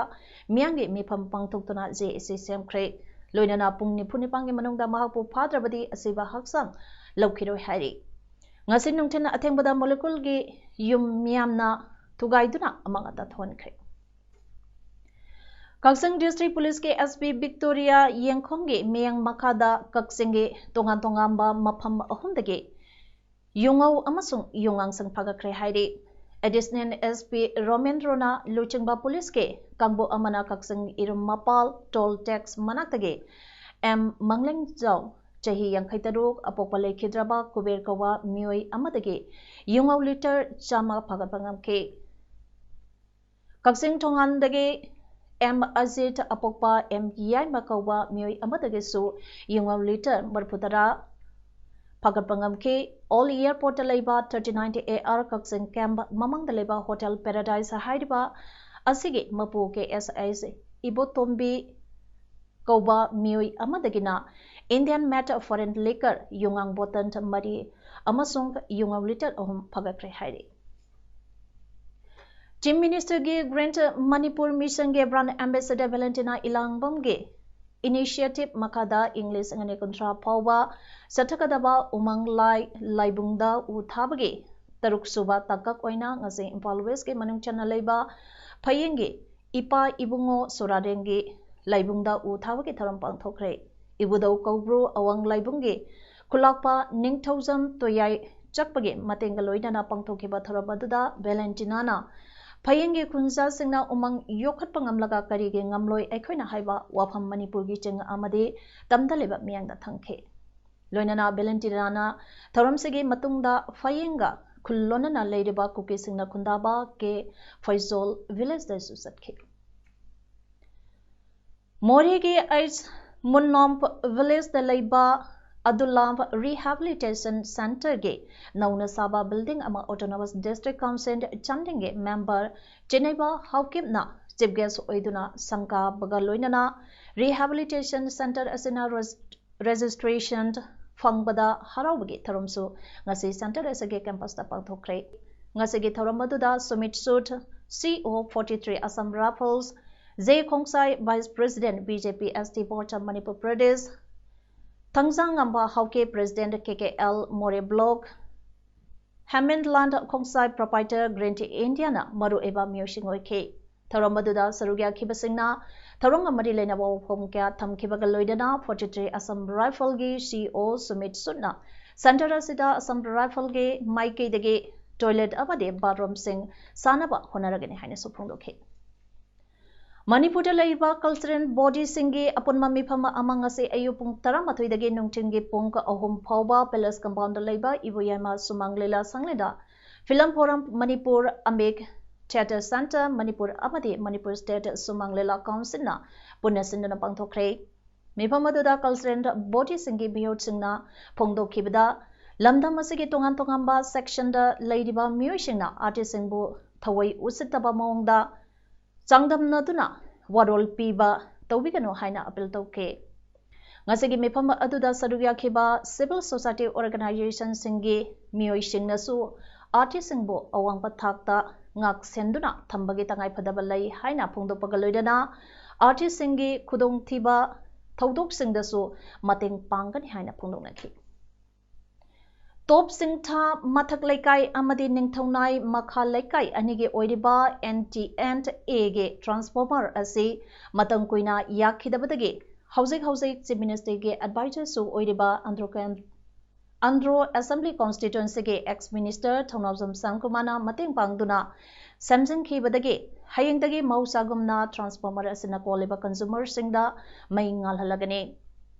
ꯃꯤꯌꯥꯝꯒꯤ ꯃꯤꯐꯝ ꯄꯥꯡꯊꯣꯛꯇꯨꯅ ꯖꯦ ꯑꯦ ꯁꯤ ꯁꯦꯝꯈ꯭ꯔꯦ꯫ ꯂꯣꯏꯅꯅ ꯄꯨꯡ ꯅꯤꯐꯨ ꯅꯤꯄꯥꯟꯒꯤ ꯃꯅꯨꯡꯗ ꯃꯍꯥꯛꯄꯨ ꯐꯥꯗ꯭ꯔꯕꯗꯤ ꯑꯁꯤꯕ ꯍꯛꯆꯥꯡ ꯂꯧꯈꯤꯔꯣꯏ ꯍꯥꯏꯔꯤ꯫ ꯉꯁꯤ ꯅꯨꯡꯊꯤꯜ ꯑꯊꯦꯡꯕꯗ ꯃꯣꯂꯦꯀꯨꯜꯒꯤ ꯌꯨꯝ ꯃꯤꯌꯥꯝꯅ ꯊꯨꯒꯥꯏꯗꯨꯅ ꯑꯃꯥꯡ ꯑꯇꯥ ꯊꯣꯛꯍꯟꯈ꯭ꯔꯦ꯫ ꯀꯛꯆꯤꯡ ꯗꯤꯁꯇ꯭ꯔꯤꯛ ꯄꯨꯂꯤꯁꯀꯤ ꯑꯦꯁ ꯄꯤ ꯕꯤꯛꯇꯣꯔꯤꯌꯥ ꯌꯦꯡꯈꯣꯝꯒꯤ ꯃꯤꯠꯌꯦꯡ ꯃꯈꯥꯗ ꯀꯛꯆꯤꯡꯒꯤ ꯇꯣꯉꯥꯟ ꯇꯣꯉꯥꯟꯕ ꯃꯐꯝ ꯑꯍꯨꯝꯗꯒꯤ ꯌꯨꯉꯧ ꯑꯃꯁꯨꯡ ꯌꯨꯉꯥꯡꯁꯤꯡ ꯐꯥꯒꯠꯈ꯭ꯔꯦ ꯍꯥꯏꯔꯤ꯫ ꯑꯦꯗꯤꯁꯅꯦꯜ ꯑꯦꯁ ꯄꯤ ꯔꯣꯃꯦꯟꯗ꯭ꯔꯣꯅ ꯂꯨꯆꯤꯡꯕ ꯄꯨꯂꯤꯁꯀꯤ ꯀꯥꯡꯕꯨ ꯑꯃꯅ ꯀꯛꯆꯤꯡ ꯏꯔꯨꯝ ꯃꯄꯥꯜ ꯇꯣꯜ ꯇꯦꯛꯁ ꯃꯅꯥꯛꯇꯒꯤ ꯑꯦꯝ ꯃꯪꯂꯦꯡꯖꯥꯎ, ꯆꯍꯤ ꯌꯥꯡꯈꯩ ꯇꯔꯨꯛ, ꯑꯄꯣꯛꯄ ꯂꯩꯈꯤꯗ꯭ꯔꯕ ꯀꯨꯕꯦꯔ ꯀꯧꯕ ꯃꯤꯑꯣꯏ ꯑꯃꯗꯒꯤ ꯌꯨꯉꯧ ꯂꯤꯇꯔ ꯆꯥꯝꯃ ꯐꯥꯒꯠꯄ ꯉꯝꯈꯤ꯫ ꯀꯛꯆꯤꯡ ꯊꯣꯡꯒꯥꯟꯗꯒꯤ ꯑꯦꯝ ꯑꯖꯤꯠ, ꯑꯄꯣꯛꯄ ꯑꯦꯝ ꯌꯥꯏꯃ ꯀꯧꯕ ꯃꯤꯑꯣꯏ ꯑꯃꯗꯒꯤꯁꯨ ꯌꯨꯉꯧ ꯂꯤꯇꯔ ꯃꯔꯤꯐꯨ ꯇꯔꯥ ꯐꯥꯒꯠꯄ ꯉꯝꯈꯤ꯫ ꯑꯣꯜ ꯑꯦꯌꯔꯄꯣꯔꯠꯇ ꯂꯩꯕ thirty nine A R Kakching camp ꯃꯃꯥꯡꯗ ꯂꯩꯕ ꯍꯣꯇꯦꯜ ꯄꯦꯔꯥꯗꯥꯏꯁ ꯍꯥꯏꯔꯤꯕ ꯑꯁꯤꯒꯤ ꯃꯄꯨ ꯀꯦ ꯑꯦꯁ ꯑꯩꯆ ꯏꯕꯣꯇꯣꯝꯕꯤ ꯀꯧꯕ ꯃꯤꯑꯣꯏ ꯑꯃꯗꯒꯤꯅ ꯏꯟꯗꯤꯌꯥꯟ ꯃꯦꯠ ꯐꯣꯔꯦꯟ ꯂꯤꯀꯔ ꯌꯨꯉꯥꯡ ꯕꯣꯇꯜ ꯃꯔꯤ ꯑꯃꯁꯨꯡ ꯌꯨꯉꯧ ꯂꯤꯇꯔ ꯑꯍꯨꯝ ꯐꯥꯒꯠꯈ꯭ꯔꯦ ꯍꯥꯏꯔꯤ꯫ ꯆꯤꯐ ꯃꯤꯅꯤꯁꯇꯔꯒꯤ ꯒ꯭ꯔꯦꯟꯇ ꯃꯅꯤꯄꯨꯔ ꯃꯤꯁꯟꯒꯤ ꯕ꯭ꯔꯥꯟ ꯑꯦꯝꯕꯦꯁꯦꯗꯔ ꯚꯦꯂꯦꯟꯇꯤꯅꯥ ꯏꯂꯥꯡꯕꯝꯒꯤ ꯏꯅꯤꯁꯤꯌꯦꯇꯤꯚ ꯃꯈꯥꯗ ꯏꯪ ꯂꯤꯁꯤꯡ ꯑꯅꯤ ꯀꯨꯟꯊ꯭ꯔꯥ ꯐꯥꯎꯕ ꯆꯠꯊꯒꯗꯕ ꯎꯃꯪ ꯂꯥꯏ ꯂꯥꯏꯕꯨꯡꯗ ꯎ ꯊꯥꯕꯒꯤ ꯇꯔꯨꯛ ꯁꯨꯕ ꯇꯥꯡꯀꯛ ꯑꯣꯏꯅ ꯉꯁꯤ ꯏꯝꯐꯥꯜ ꯋꯦꯁꯀꯤ ꯃꯅꯨꯡ ꯆꯟꯅ ꯂꯩꯕ ꯐꯌꯦꯡꯒꯤ ꯏꯄꯥ ꯏꯕꯨꯡꯉꯣ ꯁꯣꯔꯥꯔꯦꯡꯒꯤ ꯂꯥꯏꯕꯨꯡꯗ ꯎ ꯊꯥꯕꯒꯤ ꯊꯧꯔꯝ ꯄꯥꯡꯊꯣꯛꯈ꯭ꯔꯦ꯫ ꯏꯕꯨꯙꯧ ꯀꯧꯕ꯭ꯔꯨ ꯑꯋꯥꯡ ꯂꯥꯏꯕꯨꯡꯒꯤ ꯈꯨꯂꯥꯛꯄ ꯅꯤꯡꯊꯧꯖꯝ ꯇꯣꯌꯥꯏ ꯆꯛꯄꯒꯤ ꯃꯇꯦꯡꯒ ꯂꯣꯏꯅꯅ ꯄꯥꯡꯊꯣꯛꯈꯤꯕ ꯊꯧꯔꯝ ꯑꯗꯨꯗ ꯚꯦꯂꯦꯟꯇꯤꯅꯥꯅ ꯐꯌꯦꯡꯒꯤ ꯈꯨꯟꯖꯥꯁꯤꯡꯅ ꯎꯃꯪ ꯌꯣꯛꯈꯠꯄ ꯉꯝꯂꯒ ꯀꯔꯤꯒꯤ ꯉꯝꯂꯣꯏ ꯑꯩꯈꯣꯏꯅ ꯍꯥꯏꯕ ꯋꯥꯐꯝ ꯃꯅꯤꯄꯨꯔꯒꯤ ꯆꯤꯡ ꯑꯃꯗꯤ ꯇꯝꯗ ꯂꯩꯕ ꯃꯤꯌꯥꯝꯗ ꯊꯝꯈꯤ꯫ ꯂꯣꯏꯅꯅ ꯚꯦꯂꯦꯟꯇꯤꯅꯥꯅ ꯊꯧꯔꯝꯁꯤꯒꯤ ꯃꯇꯨꯡꯗ ꯐꯌꯦꯡꯒ ꯈꯨꯜ ꯂꯣꯟꯅꯅ ꯂꯩꯔꯤꯕ ꯀꯨꯀꯤꯁꯤꯡꯅ ꯈꯨꯟꯗꯥꯕ ꯀꯦ ꯐꯩꯖꯣꯜ ꯚꯤꯂꯦꯖꯇꯁꯨ ꯆꯠꯈꯤ꯫ ꯃꯣꯔꯦꯒꯤ ꯑꯩꯆ ꯃꯨꯟꯅꯣꯝ ꯚꯤꯂꯦꯖꯇ ꯂꯩꯕ ꯑꯗꯨꯂꯥꯝ ꯔꯤꯍꯦꯕꯤꯂꯤꯇꯦꯁꯟ ꯁꯦꯟꯇꯔꯒꯤ ꯅꯧꯅ ꯁꯥꯕ ꯕꯤꯜꯗꯤꯡ ꯑꯃ ꯑꯣꯇꯣꯅꯣꯃꯁ ꯗꯤꯁꯇ꯭ꯔꯤꯛ ꯀꯥꯎꯟꯁꯤꯜ ꯆꯥꯟꯗꯦꯜꯒꯤ ꯃꯦꯝꯕꯔ ꯆꯤꯅꯩꯕ ꯍꯥꯎꯀꯤꯞꯅ ꯆꯤꯐ ꯒꯦꯁ ꯑꯣꯏꯗꯨꯅ ꯁꯪꯒꯥꯕꯒ ꯂꯣꯏꯅꯅ ꯔꯤꯍꯦꯕꯤꯂꯤꯇꯦꯁꯟ ꯁꯦꯟꯇꯔ ꯑꯁꯤꯅ ꯔꯦꯖꯤꯁꯇ꯭ꯔꯦꯁꯟ ꯐꯪꯕꯗ ꯍꯔꯥꯎꯕꯒꯤ ꯊꯧꯔꯝꯁꯨ ꯉꯁꯤ ꯁꯦꯟꯇꯔ ꯑꯁꯤꯒꯤ ꯀꯦꯝꯄꯁꯇ ꯄꯥꯡꯊꯣꯛꯈ꯭ꯔꯦ꯫ ꯉꯁꯤꯒꯤ ꯊꯧꯔꯝ ꯑꯗꯨꯗ Sumit Sood, C O forty three Assam Rifles, J Khongsai, Vice President, B J P S T Borcham Manipur Pradesh, ꯊꯥꯡꯖꯥꯡꯉꯝꯕ ꯍꯥꯎꯀꯦ, President, K K L More Block, ꯍꯦꯃꯦꯟꯂꯥꯟ ꯈꯣꯡꯁꯥꯏ, Proprietor, Green Tea India ꯅ ꯃꯔꯨꯑꯣꯏꯕ ꯃꯤꯑꯣꯏꯁꯤꯡ ꯑꯣꯏꯈꯤ꯫ ꯊꯧꯔꯝ ꯑꯗꯨꯗ ꯁꯔꯨꯛ ꯌꯥꯈꯤꯕꯁꯤꯡꯅ ꯊꯧꯔꯝꯒ ꯃꯔꯤ ꯂꯩꯅꯕ ꯋꯥꯐꯝ ꯀꯌꯥ ꯊꯝꯈꯤꯕꯒ ꯂꯣꯏꯅꯅ ꯐꯣꯔꯇꯤ ꯊ꯭ꯔꯤ Assam Rifle ꯒꯤ ꯁꯤ ꯑꯣ ꯁꯨꯃꯤꯠ ꯁꯨꯠꯅ ꯁꯦꯟꯇꯔ ꯑꯁꯤꯗ Assam Rifle ꯒꯤ ꯃꯥꯏꯀꯩꯗꯒꯤ ꯇꯣꯏꯂꯦꯠ ꯑꯃꯗꯤ ꯕꯥꯊꯔꯨꯝꯁꯤꯡ ꯁꯥꯅꯕ ꯍꯣꯠꯅꯔꯒꯅꯤ ꯍꯥꯏꯅꯁꯨ ꯐꯣꯡꯗꯣꯛꯈꯤ꯫ ꯃꯅꯤꯄꯨꯔꯗ ꯂꯩꯔꯤꯕ ꯀꯜꯆꯔꯦꯜ ꯕꯣꯗꯤꯁꯤꯡꯒꯤ ꯑꯄꯨꯟꯕ ꯃꯤꯐꯝ ꯑꯃ ꯉꯁꯤ ꯑꯌꯨꯛ ꯄꯨꯡ ꯇꯔꯥꯃꯥꯊꯣꯏꯗꯒꯤ ꯅꯨꯡꯊꯤꯜꯒꯤ ꯄꯨꯡ ꯑꯍꯨꯝ ꯐꯥꯎꯕ ꯄꯦꯂꯦꯁ ꯀꯝꯄꯥꯎꯟꯗ ꯂꯩꯕ ꯏꯕꯣꯌꯥꯏꯃ ꯁꯨꯃꯥꯡ ꯂꯤꯂꯥ ꯁꯪꯂꯦꯟꯗ ꯐꯤꯂꯝ ꯐꯣꯔꯝ ꯃꯅꯤꯄꯨꯔ, ꯑꯃꯤꯛ, ꯊꯤꯌꯦꯇꯔ ꯁꯦꯟꯇꯔ ꯃꯅꯤꯄꯨꯔ ꯑꯃꯗꯤ ꯃꯅꯤꯄꯨꯔ ꯁ꯭ꯇꯦꯠ ꯁꯨꯃꯥꯡ ꯂꯤꯂꯥ ꯀꯥꯎꯟꯁꯤꯜꯅ ꯄꯨꯟꯅ ꯁꯤꯟꯗꯨꯅ ꯄꯥꯡꯊꯣꯛꯈ꯭ꯔꯦ꯫ ꯃꯤꯐꯝ ꯑꯗꯨꯗ ꯀꯜꯆꯔꯦꯜ ꯕꯣꯗꯤꯁꯤꯡꯒꯤ ꯃꯤꯍꯨꯠꯁꯤꯡꯅ ꯐꯣꯡꯗꯣꯛꯈꯤꯕꯗ, ꯂꯝꯗꯝ ꯑꯁꯤꯒꯤ ꯇꯣꯉꯥꯟ ꯇꯣꯉꯥꯟꯕ ꯁꯦꯛꯁꯟꯗ ꯂꯩꯔꯤꯕ ꯃꯤꯑꯣꯏꯁꯤꯡꯅ ꯑꯥꯔꯇꯤꯁꯁꯤꯡꯕꯨ ꯊꯑꯣꯏ ꯎꯁꯤꯠꯇꯕ ꯃꯑꯣꯡꯗ ꯆꯥꯡꯗꯝꯅꯗꯨꯅ ꯋꯥꯔꯣꯜ ꯄꯤꯕ ꯇꯧꯕꯤꯒꯅꯨ ꯍꯥꯏꯅ ꯑꯄꯤꯜ ꯇꯧꯈꯤ꯫ ꯉꯁꯤꯒꯤ ꯃꯤꯐꯝ ꯑꯗꯨꯗ ꯁꯔꯨꯛ ꯌꯥꯈꯤꯕ ꯁꯤꯚꯤꯜ ꯁꯣꯁꯥꯏꯇꯤ ꯑꯣꯔꯒꯅꯥꯏꯖꯦꯁꯟꯁꯤꯡꯒꯤ ꯃꯤꯑꯣꯏꯁꯤꯡꯅꯁꯨ ꯑꯥꯔꯇꯤꯁꯁꯤꯡꯕꯨ ꯑꯋꯥꯡꯕ ꯊꯥꯛꯇ ꯉꯥꯛ ꯁꯦꯟꯗꯨꯅ ꯊꯝꯕꯒꯤ ꯇꯉꯥꯏꯐꯗꯕ ꯂꯩ ꯍꯥꯏꯅ ꯐꯣꯡꯗꯣꯛꯄꯒ ꯂꯣꯏꯅꯅ ꯑꯥꯔꯇꯤꯁꯁꯤꯡꯒꯤ ꯈꯨꯗꯣꯡꯊꯤꯕ ꯊꯧꯗꯣꯛꯁꯤꯡꯗꯁꯨ ꯃꯇꯦꯡ ꯄꯥꯡꯒꯅꯤ ꯍꯥꯏꯅ ꯐꯣꯡꯗꯣꯛꯅꯈꯤ꯫ ꯇꯣꯞ ꯁꯤꯡꯊꯥ ꯃꯊꯛ ꯂꯩꯀꯥꯏ ꯑꯃꯗꯤ ꯅꯤꯡꯊꯧꯅꯥꯏ ꯃꯈꯥ ꯂꯩꯀꯥꯏ ꯑꯅꯤꯒꯤ ꯑꯣꯏꯔꯤꯕ N T and A ꯒꯤ ꯇ꯭ꯔꯥꯟꯁꯐꯣꯔꯃꯔ ꯑꯁꯤ ꯃꯇꯝ ꯀꯨꯏꯅ ꯌꯥꯈꯤꯗꯕꯗꯒꯤ ꯍꯧꯖꯤꯛ ꯍꯧꯖꯤꯛ ꯆꯤꯐ ꯃꯤꯅꯤꯁꯇꯔꯒꯤ ꯑꯦꯗꯚꯥꯏꯖꯔꯁꯨ ꯑꯣꯏꯔꯤꯕ ꯑꯟꯗ꯭ꯔꯣ ꯀꯦꯟ-, ꯑꯟꯗ꯭ꯔꯣ ꯑꯦꯁꯦꯝꯕ꯭ꯂꯤ ꯀꯣꯟꯁꯇꯤꯇ꯭ꯋꯦꯟꯁꯤꯒꯤ ꯑꯦꯛꯁ ꯃꯤꯅꯤꯁꯇꯔ ꯊꯧꯅꯥꯎꯖꯝ ꯁꯥꯟꯀꯨꯃꯥꯔꯅ ꯃꯇꯦꯡ ꯄꯥꯡꯗꯨꯅ ꯁꯦꯝꯖꯤꯟꯈꯤꯕꯗꯒꯤ ꯍꯌꯦꯡꯗꯒꯤ ꯃꯍꯧꯁꯥꯒꯨꯝꯅ ꯇ꯭ꯔꯥꯟꯁꯐꯣꯔꯃꯔ ꯑꯁꯤꯅ ꯀꯣꯜꯂꯤꯕ ꯀꯟꯖꯨꯃꯔꯁꯤꯡꯗ ꯃꯩ ꯉꯥꯜꯍꯜꯂꯒꯅꯤ꯫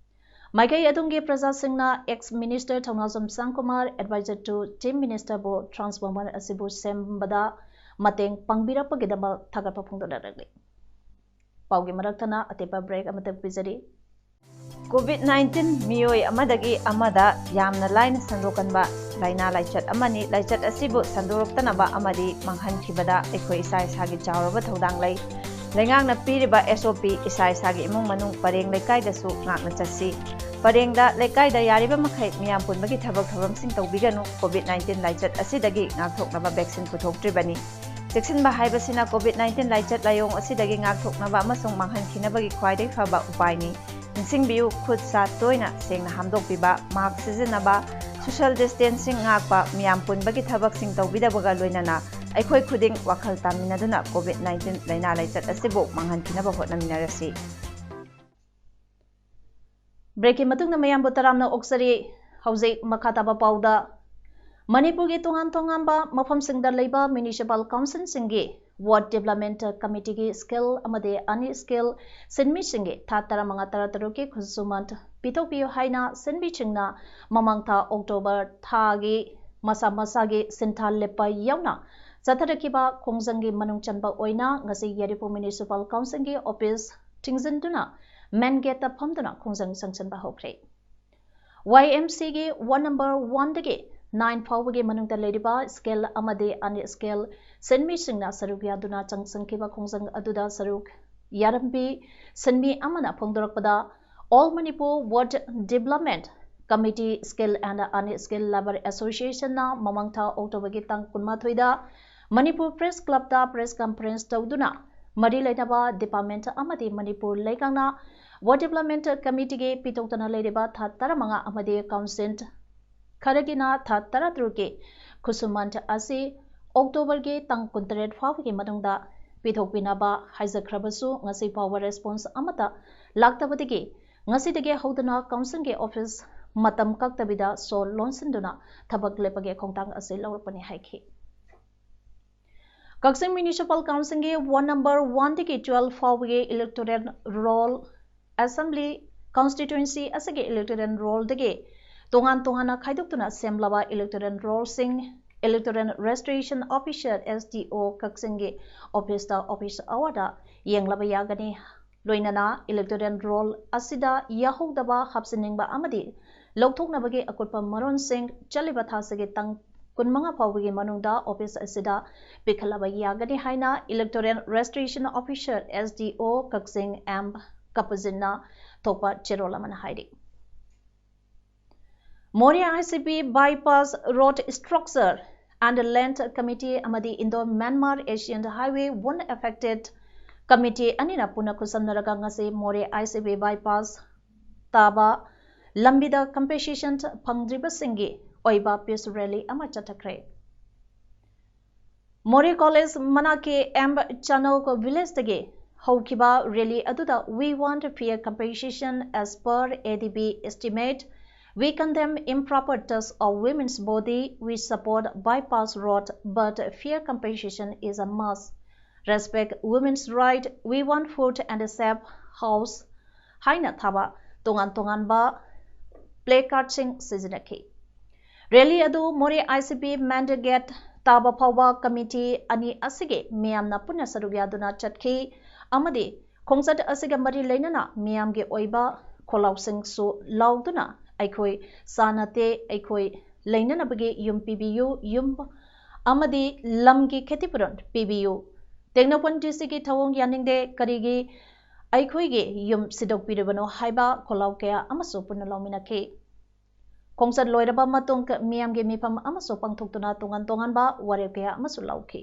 ꯃꯥꯏꯀꯩ ꯑꯗꯨꯝꯒꯤ ꯄ꯭ꯔꯖꯥꯁꯤꯡꯅ ex minister Thounaojam Shyamkumar, advisor to Chief Minister ꯕꯨ ꯇ꯭ꯔꯥꯟꯁꯐꯣꯔꯃꯔ ꯑꯁꯤꯕꯨ ꯁꯦꯝꯕꯗ ꯃꯇꯦꯡ ꯄꯥꯡꯕꯤꯔꯛꯄꯒꯤꯗꯃꯛ ꯊꯥꯒꯠꯄ ꯐꯣꯡꯗꯣꯛꯅꯔꯛꯂꯤ꯫ ꯄꯥꯎꯒꯤ ꯃꯔꯛ ꯊꯠꯅ ꯑꯇꯦꯟꯕ ꯕ꯭ꯔꯦꯛ ꯑꯃꯇꯪ ꯄꯤꯖꯔꯤ꯫ ꯀꯣꯚꯤꯗ ꯅꯥꯏꯟꯇꯤꯟ ꯃꯤꯑꯣꯏ ꯑꯃꯗꯒꯤ ꯑꯃꯗ ꯌꯥꯝꯅ ꯂꯥꯏꯅ ꯁꯟꯗꯣꯛꯀꯟꯕ ꯂꯥꯏꯅꯥ ꯂꯥꯏꯆꯠ ꯑꯃꯅꯤ꯫ ꯂꯥꯏꯆꯠ ꯑꯁꯤꯕꯨ ꯁꯟꯗꯣꯔꯛꯇꯅꯕ ꯑꯃꯗꯤ ꯃꯥꯡꯍꯟꯈꯤꯕꯗ ꯑꯩꯈꯣꯏ ꯏꯁꯥ ꯏꯁꯥꯒꯤ ꯆꯥꯎꯔꯕ ꯊꯧꯗꯥꯡ ꯂꯩ꯫ ꯂꯩꯉꯥꯛꯅ ꯄꯤꯔꯤꯕ S O P ꯏꯁꯥ ꯏꯁꯥꯒꯤ ꯏꯃꯨꯡ ꯃꯅꯨꯡ ꯄꯔꯦꯡ ꯂꯩꯀꯥꯏꯗꯁꯨ ꯉꯥꯛꯅ ꯆꯠꯁꯤ꯫ ꯄꯔꯦꯡꯗ ꯂꯩꯀꯥꯏꯗ ꯌꯥꯔꯤꯕ ꯃꯈꯩ ꯃꯤꯌꯥꯝ ꯄꯨꯟꯕꯒꯤ ꯊꯕꯛ ꯊꯧꯔꯝꯁꯤꯡ ꯇꯧꯕꯤꯒꯅꯨ꯫ COVID nineteen ꯂꯥꯏꯆꯠ ꯑꯁꯤꯗꯒꯤ ꯉꯥꯛꯊꯣꯛꯅꯕ vaccine ꯄꯨꯊꯣꯛꯇ꯭ꯔꯤꯕꯅꯤ꯫ ꯆꯦꯛꯁꯤꯟꯕ ꯍꯥꯏꯕꯁꯤꯅ COVID nineteen ꯂꯥꯏꯆꯠ ꯂꯥꯏꯑꯣꯡ ꯑꯁꯤꯗꯒꯤ ꯉꯥꯛꯊꯣꯛꯅꯕ ꯑꯃꯁꯨꯡ ꯃꯥꯡꯍꯟꯈꯤꯅꯕꯒꯤ ꯈ꯭ꯋꯥꯏꯗꯒꯤ ꯐꯕ ꯎꯄꯥꯏꯅꯤ꯫ ꯅꯤꯡꯁꯤꯡꯕꯤꯌꯨ, ꯈꯨꯠ ꯁꯥ ꯇꯣꯏꯅ ꯁꯦꯡꯅ ꯍꯥꯝꯗꯣꯛꯄꯤꯕ, mask ꯁꯤꯖꯤꯟꯅꯕ, social distancing ꯉꯥꯛꯄ, ꯃꯤꯌꯥꯝ ꯄꯨꯟꯕꯒꯤ ꯊꯕꯛꯁꯤꯡ ꯇꯧꯕꯤꯗꯕꯒ ꯂꯣꯏꯅꯅ ꯑꯩꯈꯣꯏ ꯈꯨꯗꯤꯡ ꯋꯥꯈꯜ ꯇꯥꯃꯤꯟꯅꯗꯨꯅ COVID nineteen ꯂꯥꯏꯅꯥ ꯂꯥꯏꯆꯠ ꯑꯁꯤꯕꯨ ꯃꯥꯡꯍꯟꯈꯤꯅꯕ ꯍꯣꯠꯅꯃꯤꯟꯅꯔꯁꯤ꯫ Break ꯀꯤ ꯃꯇꯨꯡꯗ ꯃꯌꯥꯝꯕꯨ ꯇꯔꯥꯝꯅ ꯑꯣꯛꯆꯔꯤ꯫ ꯍꯧꯖꯤꯛ ꯃꯈꯥ ꯇꯥꯕ ꯄꯥꯎꯗ, ꯃꯅꯤꯄꯨꯔꯒꯤ ꯇꯣꯉꯥꯟ ꯇꯣꯉꯥꯟꯕ ꯃꯐꯝꯁꯤꯡꯗ ꯂꯩꯕ municipal council ꯁꯤꯡꯒꯤ ward development committee ꯒꯤ skilled ꯑꯃꯗꯤ unskilled ꯁꯤꯟꯃꯤꯁꯤꯡꯒꯤ ꯊꯥ ꯇꯔꯥꯃꯉꯥ ꯇꯔꯥꯇꯔꯨꯛꯀꯤ ꯈꯨꯠꯁꯨꯃꯟ ꯄꯤꯊꯣꯛꯄꯤꯌꯨ ꯍꯥꯏꯅ ꯁꯤꯟꯃꯤꯁꯤꯡꯅ ꯃꯃꯥꯡ ꯊꯥ October ꯊꯥꯒꯤ ꯃꯁꯥ ꯃꯁꯥꯒꯤ ꯁꯤꯟꯊꯥ ꯂꯦꯞꯄ ꯌꯥꯎꯅ ꯆꯠꯊꯔꯛꯈꯤꯕ ꯈꯣꯡꯖꯪꯒꯤ ꯃꯅꯨꯡ ꯆꯟꯕ ꯑꯣꯏꯅ ꯉꯁꯤ ꯌꯥꯏꯔꯤꯄꯣꯛ municipal council ꯒꯤ office ꯊꯤꯡꯖꯤꯟꯗꯨꯅ main gate ꯇ ꯐꯝꯗꯨꯅ ꯈꯣꯡꯖꯪ ꯆꯪꯁꯤꯟꯕ ꯍꯧꯈ꯭ꯔꯦ꯫ Y M C ꯒꯤ ward number one ꯗꯒꯤ nine ꯐꯥꯎꯕꯒꯤ ꯃꯅꯨꯡꯗ ꯂꯩꯔꯤꯕ skilled ꯑꯃꯗꯤ unskilled ꯁꯤꯟꯃꯤꯁꯤꯡꯅ ꯁꯔꯨꯛ ꯌꯥꯗꯨꯅ ꯆꯪꯁꯤꯟꯈꯤꯕ ꯈꯣꯡꯖꯪ ꯑꯗꯨꯗ ꯁꯔꯨꯛ ꯌꯥꯔꯝꯕꯤ ꯁꯤꯟꯃꯤ ꯑꯃꯅ ꯐꯣꯡꯗꯣꯔꯛꯄꯗ, All Manipur Ward Development Committee Skilled and Unskilled Labour Association ꯅ ꯃꯃꯥꯡ ꯊꯥ October ꯒꯤ ꯇꯥꯡ ꯀꯨꯟꯃꯥꯊꯣꯏꯗ ꯃꯅꯤꯄꯨꯔ Press Club ꯇ press conference ꯇꯧꯗꯨꯅ ꯃꯔꯤ ꯂꯩꯅꯕ department ꯑꯃꯗꯤ ꯃꯅꯤꯄꯨꯔ ꯂꯩꯉꯥꯛꯅ Ward Development Committee ꯒꯤ ꯄꯤꯊꯣꯛꯇꯅ ꯂꯩꯔꯤꯕ ꯊꯥ ꯇꯔꯥꯃꯉꯥ ꯑꯃꯗꯤ council ꯈꯔꯒꯤꯅ ꯊꯥ ꯇꯔꯥꯇꯔꯨꯛꯀꯤ ꯈꯨꯠꯁꯨꯃꯟ ꯑꯁꯤ October ꯒꯤ ꯇꯥꯡ ꯀꯨꯟꯇꯔꯦꯠ ꯐꯥꯎꯕꯒꯤ ꯃꯅꯨꯡꯗ ꯄꯤꯊꯣꯛꯄꯤꯅꯕ ꯍꯥꯏꯖꯈ꯭ꯔꯕꯁꯨ, ꯉꯁꯤ ꯐꯥꯎꯕ response ꯑꯃꯠꯇ ꯂꯥꯛꯇꯕꯗꯒꯤ ꯉꯁꯤꯗꯒꯤ ꯍꯧꯗꯨꯅ council ꯒꯤ office ꯃꯇꯝ ꯀꯛꯇꯕꯤꯗ ꯁꯣ ꯂꯣꯟꯁꯤꯟꯗꯨꯅ ꯊꯕꯛ ꯂꯦꯞꯄꯒꯤ ꯈꯣꯡꯊꯥꯡ ꯑꯁꯤ ꯂꯧꯔꯛꯄꯅꯤ ꯍꯥꯏꯈꯤ꯫ ꯀꯛꯆꯤꯡ municipal council ꯒꯤ ward number one ꯗꯒꯤ twelve ꯐꯥꯎꯕꯒꯤ electoral roll, assembly constituency ꯑꯁꯤꯒꯤ electoral roll ꯗꯒꯤ ꯇꯣꯉꯥꯟ ꯇꯣꯉꯥꯟꯅ ꯈꯥꯏꯗꯣꯛꯇꯨꯅ ꯁꯦꯝꯂꯕ electoral roll ꯁꯤꯡ Electoral Registration Officer, S D O, ꯀꯛꯆꯤꯡꯒꯤ office ꯇ office hour ꯗ ꯌꯦꯡꯂꯕ ꯌꯥꯒꯅꯤ꯫ ꯂꯣꯏꯅꯅ electoral roll ꯑꯁꯤꯗ ꯌꯥꯍꯧꯗꯕ ꯍꯥꯞꯆꯤꯟꯅꯤꯡꯕ ꯑꯃꯗꯤ ꯂꯧꯊꯣꯛꯅꯕꯒꯤ ꯑꯀꯨꯞꯄ ꯃꯔꯣꯜꯁꯤꯡ ꯆꯠꯂꯤꯕ ꯊꯥꯁꯤꯒꯤ ꯇꯥꯡ ꯀꯨꯟꯃꯉꯥ ꯐꯥꯎꯕꯒꯤ ꯃꯅꯨꯡꯗ office ꯑꯁꯤꯗ ꯄꯤꯈꯠꯂꯕ ꯌꯥꯒꯅꯤ ꯍꯥꯏꯅ Electoral Registration Officer, S D O, ꯀꯛꯆꯤꯡ ꯑꯦꯝ ꯀꯄꯖꯤꯟꯅ ꯊꯣꯛꯄ ꯆꯦꯔꯣꯜ ꯑꯃꯅ ꯍꯥꯏꯔꯤ꯫ ꯃꯣꯔꯦ I C B Bypass Road Structure and Land Committee ꯑꯃꯗꯤ Indo Myanmar Asian Highway One Affected Committee ꯑꯅꯤꯅ ꯄꯨꯟꯅ ꯈꯨꯠꯁꯝꯅꯔꯒ ꯉꯁꯤ ꯃꯣꯔꯦ I C B bypass ꯇꯥꯕ ꯂꯝꯕꯤꯗ compensation ꯐꯪꯗ꯭ꯔꯤꯕꯁꯤꯡꯒꯤ ꯑꯣꯏꯕ peace rally ꯑꯃ ꯆꯠꯊꯈ꯭ꯔꯦ꯫ ꯃꯣꯔꯦ ꯀꯣꯂꯦꯖ ꯃꯅꯥꯛꯀꯤ ꯑꯦꯝ ꯆꯥꯅꯧ ꯚꯤꯂꯦꯖꯇꯒꯤ ꯍꯧꯈꯤꯕ rally ꯑꯗꯨꯗ "We want fair compensation as per A D B estimate. We condemn improper touch of women's body. We support bypass road, but fair compensation is a must. Respect women's right. We want food and a safe house" ꯍꯥꯏꯅ ꯊꯥꯕ ꯇꯣꯉꯥꯟ ꯇꯣꯉꯥꯟꯕ placardꯁꯤꯡ ꯁꯤꯖꯤꯟꯅꯈꯤ꯫ Rally ꯑꯗꯨ ꯃꯣꯔꯦ I C B main gate ꯇꯥꯕ ꯐꯥꯎꯕ committee ꯑꯅꯤ ꯑꯁꯤꯒꯤ ꯃꯤꯌꯥꯝꯅ ꯄꯨꯟꯅ ꯁꯔꯨꯛ ꯌꯥꯗꯨꯅ ꯆꯠꯈꯤ ꯑꯃꯗꯤ ꯈꯣꯡꯆꯠ ꯑꯁꯤꯒ ꯃꯔꯤ ꯂꯩꯅꯅ ꯃꯤꯌꯥꯝꯒꯤ ꯑꯣꯏꯕ ꯈꯣꯜꯂꯥꯎꯁꯤꯡꯁꯨ ꯂꯥꯎꯗꯨꯅ "ꯑꯩꯈꯣꯏ ꯆꯥꯅꯗꯦ, ꯑꯩꯈꯣꯏ ꯂꯩꯅꯅꯕꯒꯤ ꯌꯨꯝ ꯄꯤꯕꯤꯌꯨ, ꯌꯨꯝ ꯑꯃꯗꯤ ꯂꯝꯒꯤ ꯈꯦꯇꯤꯄꯨꯔꯣꯟ ꯄꯤꯕꯤꯌꯨ, ꯇꯦꯡꯅꯧꯄꯜ D Cꯒꯤ ꯊꯧꯑꯣꯡ ꯌꯥꯅꯤꯡꯗꯦ, ꯀꯔꯤꯒꯤ ꯑꯩꯈꯣꯏꯒꯤ ꯌꯨꯝ ꯁꯤꯗꯣꯛꯄꯤꯔꯤꯕꯅꯣ" ꯍꯥꯏꯕ ꯈꯣꯜꯂꯥꯎ ꯀꯌꯥ ꯑꯃꯁꯨ ꯄꯨꯟꯅ ꯂꯥꯎꯃꯤꯟꯅꯈꯤ꯫ ꯈꯣꯡꯆꯠ ꯂꯣꯏꯔꯕ ꯃꯇꯨꯡ ꯃꯤꯌꯥꯝꯒꯤ ꯃꯤꯐꯝ ꯑꯃꯁꯨ ꯄꯥꯡꯊꯣꯛꯇꯨꯅ ꯇꯣꯉꯥꯟ ꯇꯣꯉꯥꯟꯕ ꯋꯥꯔꯦꯞ ꯀꯌꯥ ꯑꯃꯁꯨ ꯂꯧꯈꯤ꯫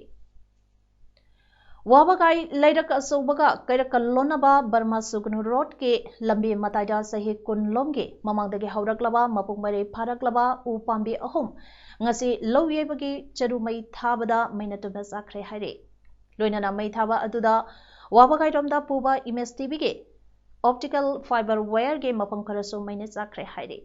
ꯋꯥꯕꯒꯥꯏ ꯂꯩꯔꯛ ꯑꯆꯧꯕꯒ ꯀꯩꯔꯛꯀ ꯂꯣꯟꯅꯕ ꯕꯔꯃꯥ ꯁꯨꯒꯅꯨ ꯔꯣꯗꯀꯤ ꯂꯝꯕꯤ ꯃꯇꯥꯏꯗ ꯆꯍꯤ ꯀꯨꯟ ꯂꯣꯝꯒꯤ ꯃꯃꯥꯡꯗꯒꯤ ꯍꯧꯔꯛꯂꯕ ꯃꯄꯨꯡ ꯃꯔꯩ ꯐꯥꯔꯛꯂꯕ ꯎ ꯄꯥꯝꯕꯤ ꯑꯍꯨꯝ ꯉꯁꯤ ꯂꯧ ꯌꯩꯕꯒꯤ ꯆꯔꯨ ꯃꯩ ꯊꯥꯕꯗ ꯃꯩꯅ ꯇꯨꯝꯅ ꯆꯥꯛꯈ꯭ꯔꯦ ꯍꯥꯏꯔꯤ꯫ ꯂꯣꯏꯅꯅ ꯃꯩ ꯊꯥꯕ ꯑꯗꯨꯗ ꯋꯥꯕꯒꯥꯏꯔꯣꯝꯗ ꯄꯨꯕ ꯏꯃꯦꯖ ꯇꯤꯚꯤꯒꯤ optical fiber wireꯒꯤ ꯃꯐꯝ ꯈꯔꯁꯨ ꯃꯩꯅ ꯆꯥꯛꯈ꯭ꯔꯦ ꯍꯥꯏꯔꯤ꯫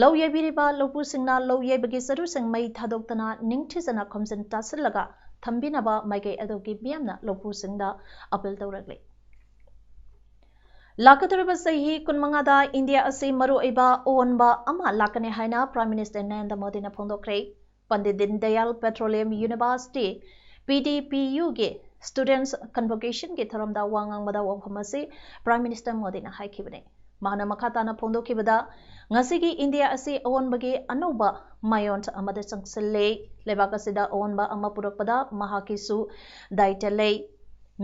ꯂꯧ ꯌꯩꯕꯤꯔꯤꯕ ꯂꯧꯄꯨꯁꯤꯡꯅ ꯂꯧ ꯌꯩꯕꯒꯤ ꯆꯔꯨꯁꯤꯡ ꯃꯩ ꯊꯥꯗꯣꯛꯇꯅ ꯅꯤꯡꯊꯤꯖꯅ ꯈꯣꯝꯖꯤꯟ ꯇꯥꯁꯤꯜꯂꯒ ꯊꯝꯕꯤꯅꯕ ꯃꯥꯏꯀꯩ ꯑꯗꯨꯒꯤ ꯃꯤꯌꯥꯝꯅ ꯂꯧꯄꯨꯁꯤꯡꯗ appeal ꯇꯧꯔꯛꯂꯤ꯫ ꯂꯥꯛꯀꯗꯧꯔꯤꯕ ꯆꯍꯤ ꯀꯨꯟꯃꯉꯥꯗ ꯏꯟꯗꯤꯌꯥ ꯑꯁꯤ ꯃꯔꯨꯑꯣꯏꯕ ꯑꯑꯣꯟꯕ ꯑꯃ ꯂꯥꯛꯀꯅꯤ ꯍꯥꯏꯅ Prime Minister ꯅꯔꯦꯟꯗ꯭ꯔ ꯃꯣꯗꯤꯅ ꯐꯣꯡꯗꯣꯛꯈ꯭ꯔꯦ꯫ ꯄꯟꯗꯤꯠ ꯗꯤꯟ Dayal Petroleum University, P D P U ꯒꯤ Students Convocationꯒꯤ ꯊꯧꯔꯝꯗ ꯋꯥ ꯉꯥꯡꯕꯗ ꯋꯥꯐꯝ ꯑꯁꯤ Prime Minister ꯃꯣꯗꯤꯅ ꯍꯥꯏꯈꯤꯕꯅꯤ꯫ ꯃꯍꯥꯛꯅ ꯃꯈꯥ ꯇꯥꯅ ꯐꯣꯡꯗꯣꯛꯈꯤꯕꯗ, ꯉꯁꯤꯒꯤ ꯏꯟꯗꯤꯌꯥ ꯑꯁꯤ ꯑꯑꯣꯟꯕꯒꯤ ꯑꯅꯧꯕ ꯃꯥꯏꯑꯣꯟ ꯑꯃꯗ ꯆꯪꯁꯤꯜꯂꯦ꯫ ꯂꯩꯕꯥꯛ ꯑꯁꯤꯗ ꯑꯑꯣꯟꯕ ꯑꯃ ꯄꯨꯔꯛꯄꯗ ꯃꯍꯥꯛꯀꯤꯁꯨ ꯗꯥꯏꯇ ꯂꯩ꯫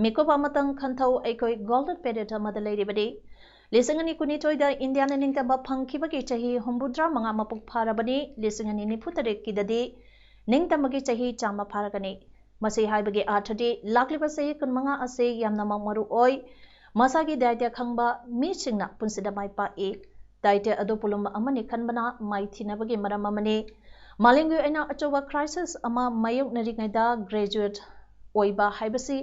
ꯃꯤꯀꯨꯞ ꯑꯃꯇꯪ ꯈꯟꯊꯧ, ꯑꯩꯈꯣꯏ ꯒꯣꯜꯗꯟ ꯄꯦꯔꯤꯌꯗ ꯑꯃꯗ ꯂꯩꯔꯤꯕꯅꯤ꯫ ꯂꯤꯁꯤꯡ ꯑꯅꯤ ꯀꯨꯟꯅꯤꯊꯣꯏꯗ ꯏꯟꯗꯤꯌꯥꯅ ꯅꯤꯡꯇꯝꯕ ꯐꯪꯈꯤꯕꯒꯤ ꯆꯍꯤ ꯍꯨꯝꯐꯨꯇꯔꯥ ꯃꯉꯥ ꯃꯄꯨꯡ ꯐꯥꯔꯕꯅꯤ꯫ ꯂꯤꯁꯤꯡ ꯑꯅꯤ ꯅꯤꯐꯨ ꯇꯔꯦꯠꯀꯤꯗꯗꯤ ꯅꯤꯡꯇꯝꯕꯒꯤ ꯆꯍꯤ ꯆꯥꯝꯃ ꯐꯥꯔꯒꯅꯤ꯫ ꯃꯁꯤ ꯍꯥꯏꯕꯒꯤ ꯑꯥꯔꯊꯗꯤ ꯂꯥꯛꯂꯤꯕ ꯆꯍꯤ ꯀꯨꯟꯃꯉꯥ ꯑꯁꯤ ꯌꯥꯝꯅꯃꯛ ꯃꯔꯨ ꯑꯣꯏ꯫ ꯃꯁꯥꯒꯤ ꯗꯥꯏꯇ ꯈꯪꯕ ꯃꯤꯁꯤꯡꯅ ꯄꯨꯟꯁꯤꯗ ꯃꯥꯏ ꯄꯥꯛꯏ꯫ ꯗꯥꯏꯇ ꯑꯗꯨ ꯄꯣꯠꯂꯨꯝ ꯑꯃꯅꯤ ꯈꯟꯕꯅ ꯃꯥꯏꯊꯤꯅꯕꯒꯤ ꯃꯔꯝ ꯑꯃꯅꯤ꯫ ꯃꯥꯂꯦꯝꯒꯤ ꯑꯣꯏꯅ ꯑꯆꯧꯕ ꯀ꯭ꯔꯥꯏꯁꯤꯁ ꯑꯃ ꯃꯥꯌꯣꯛꯅꯔꯤꯉꯩꯗ ꯒ꯭ꯔꯦꯖꯨꯑꯦꯠ ꯑꯣꯏꯕ ꯍꯥꯏꯕꯁꯤ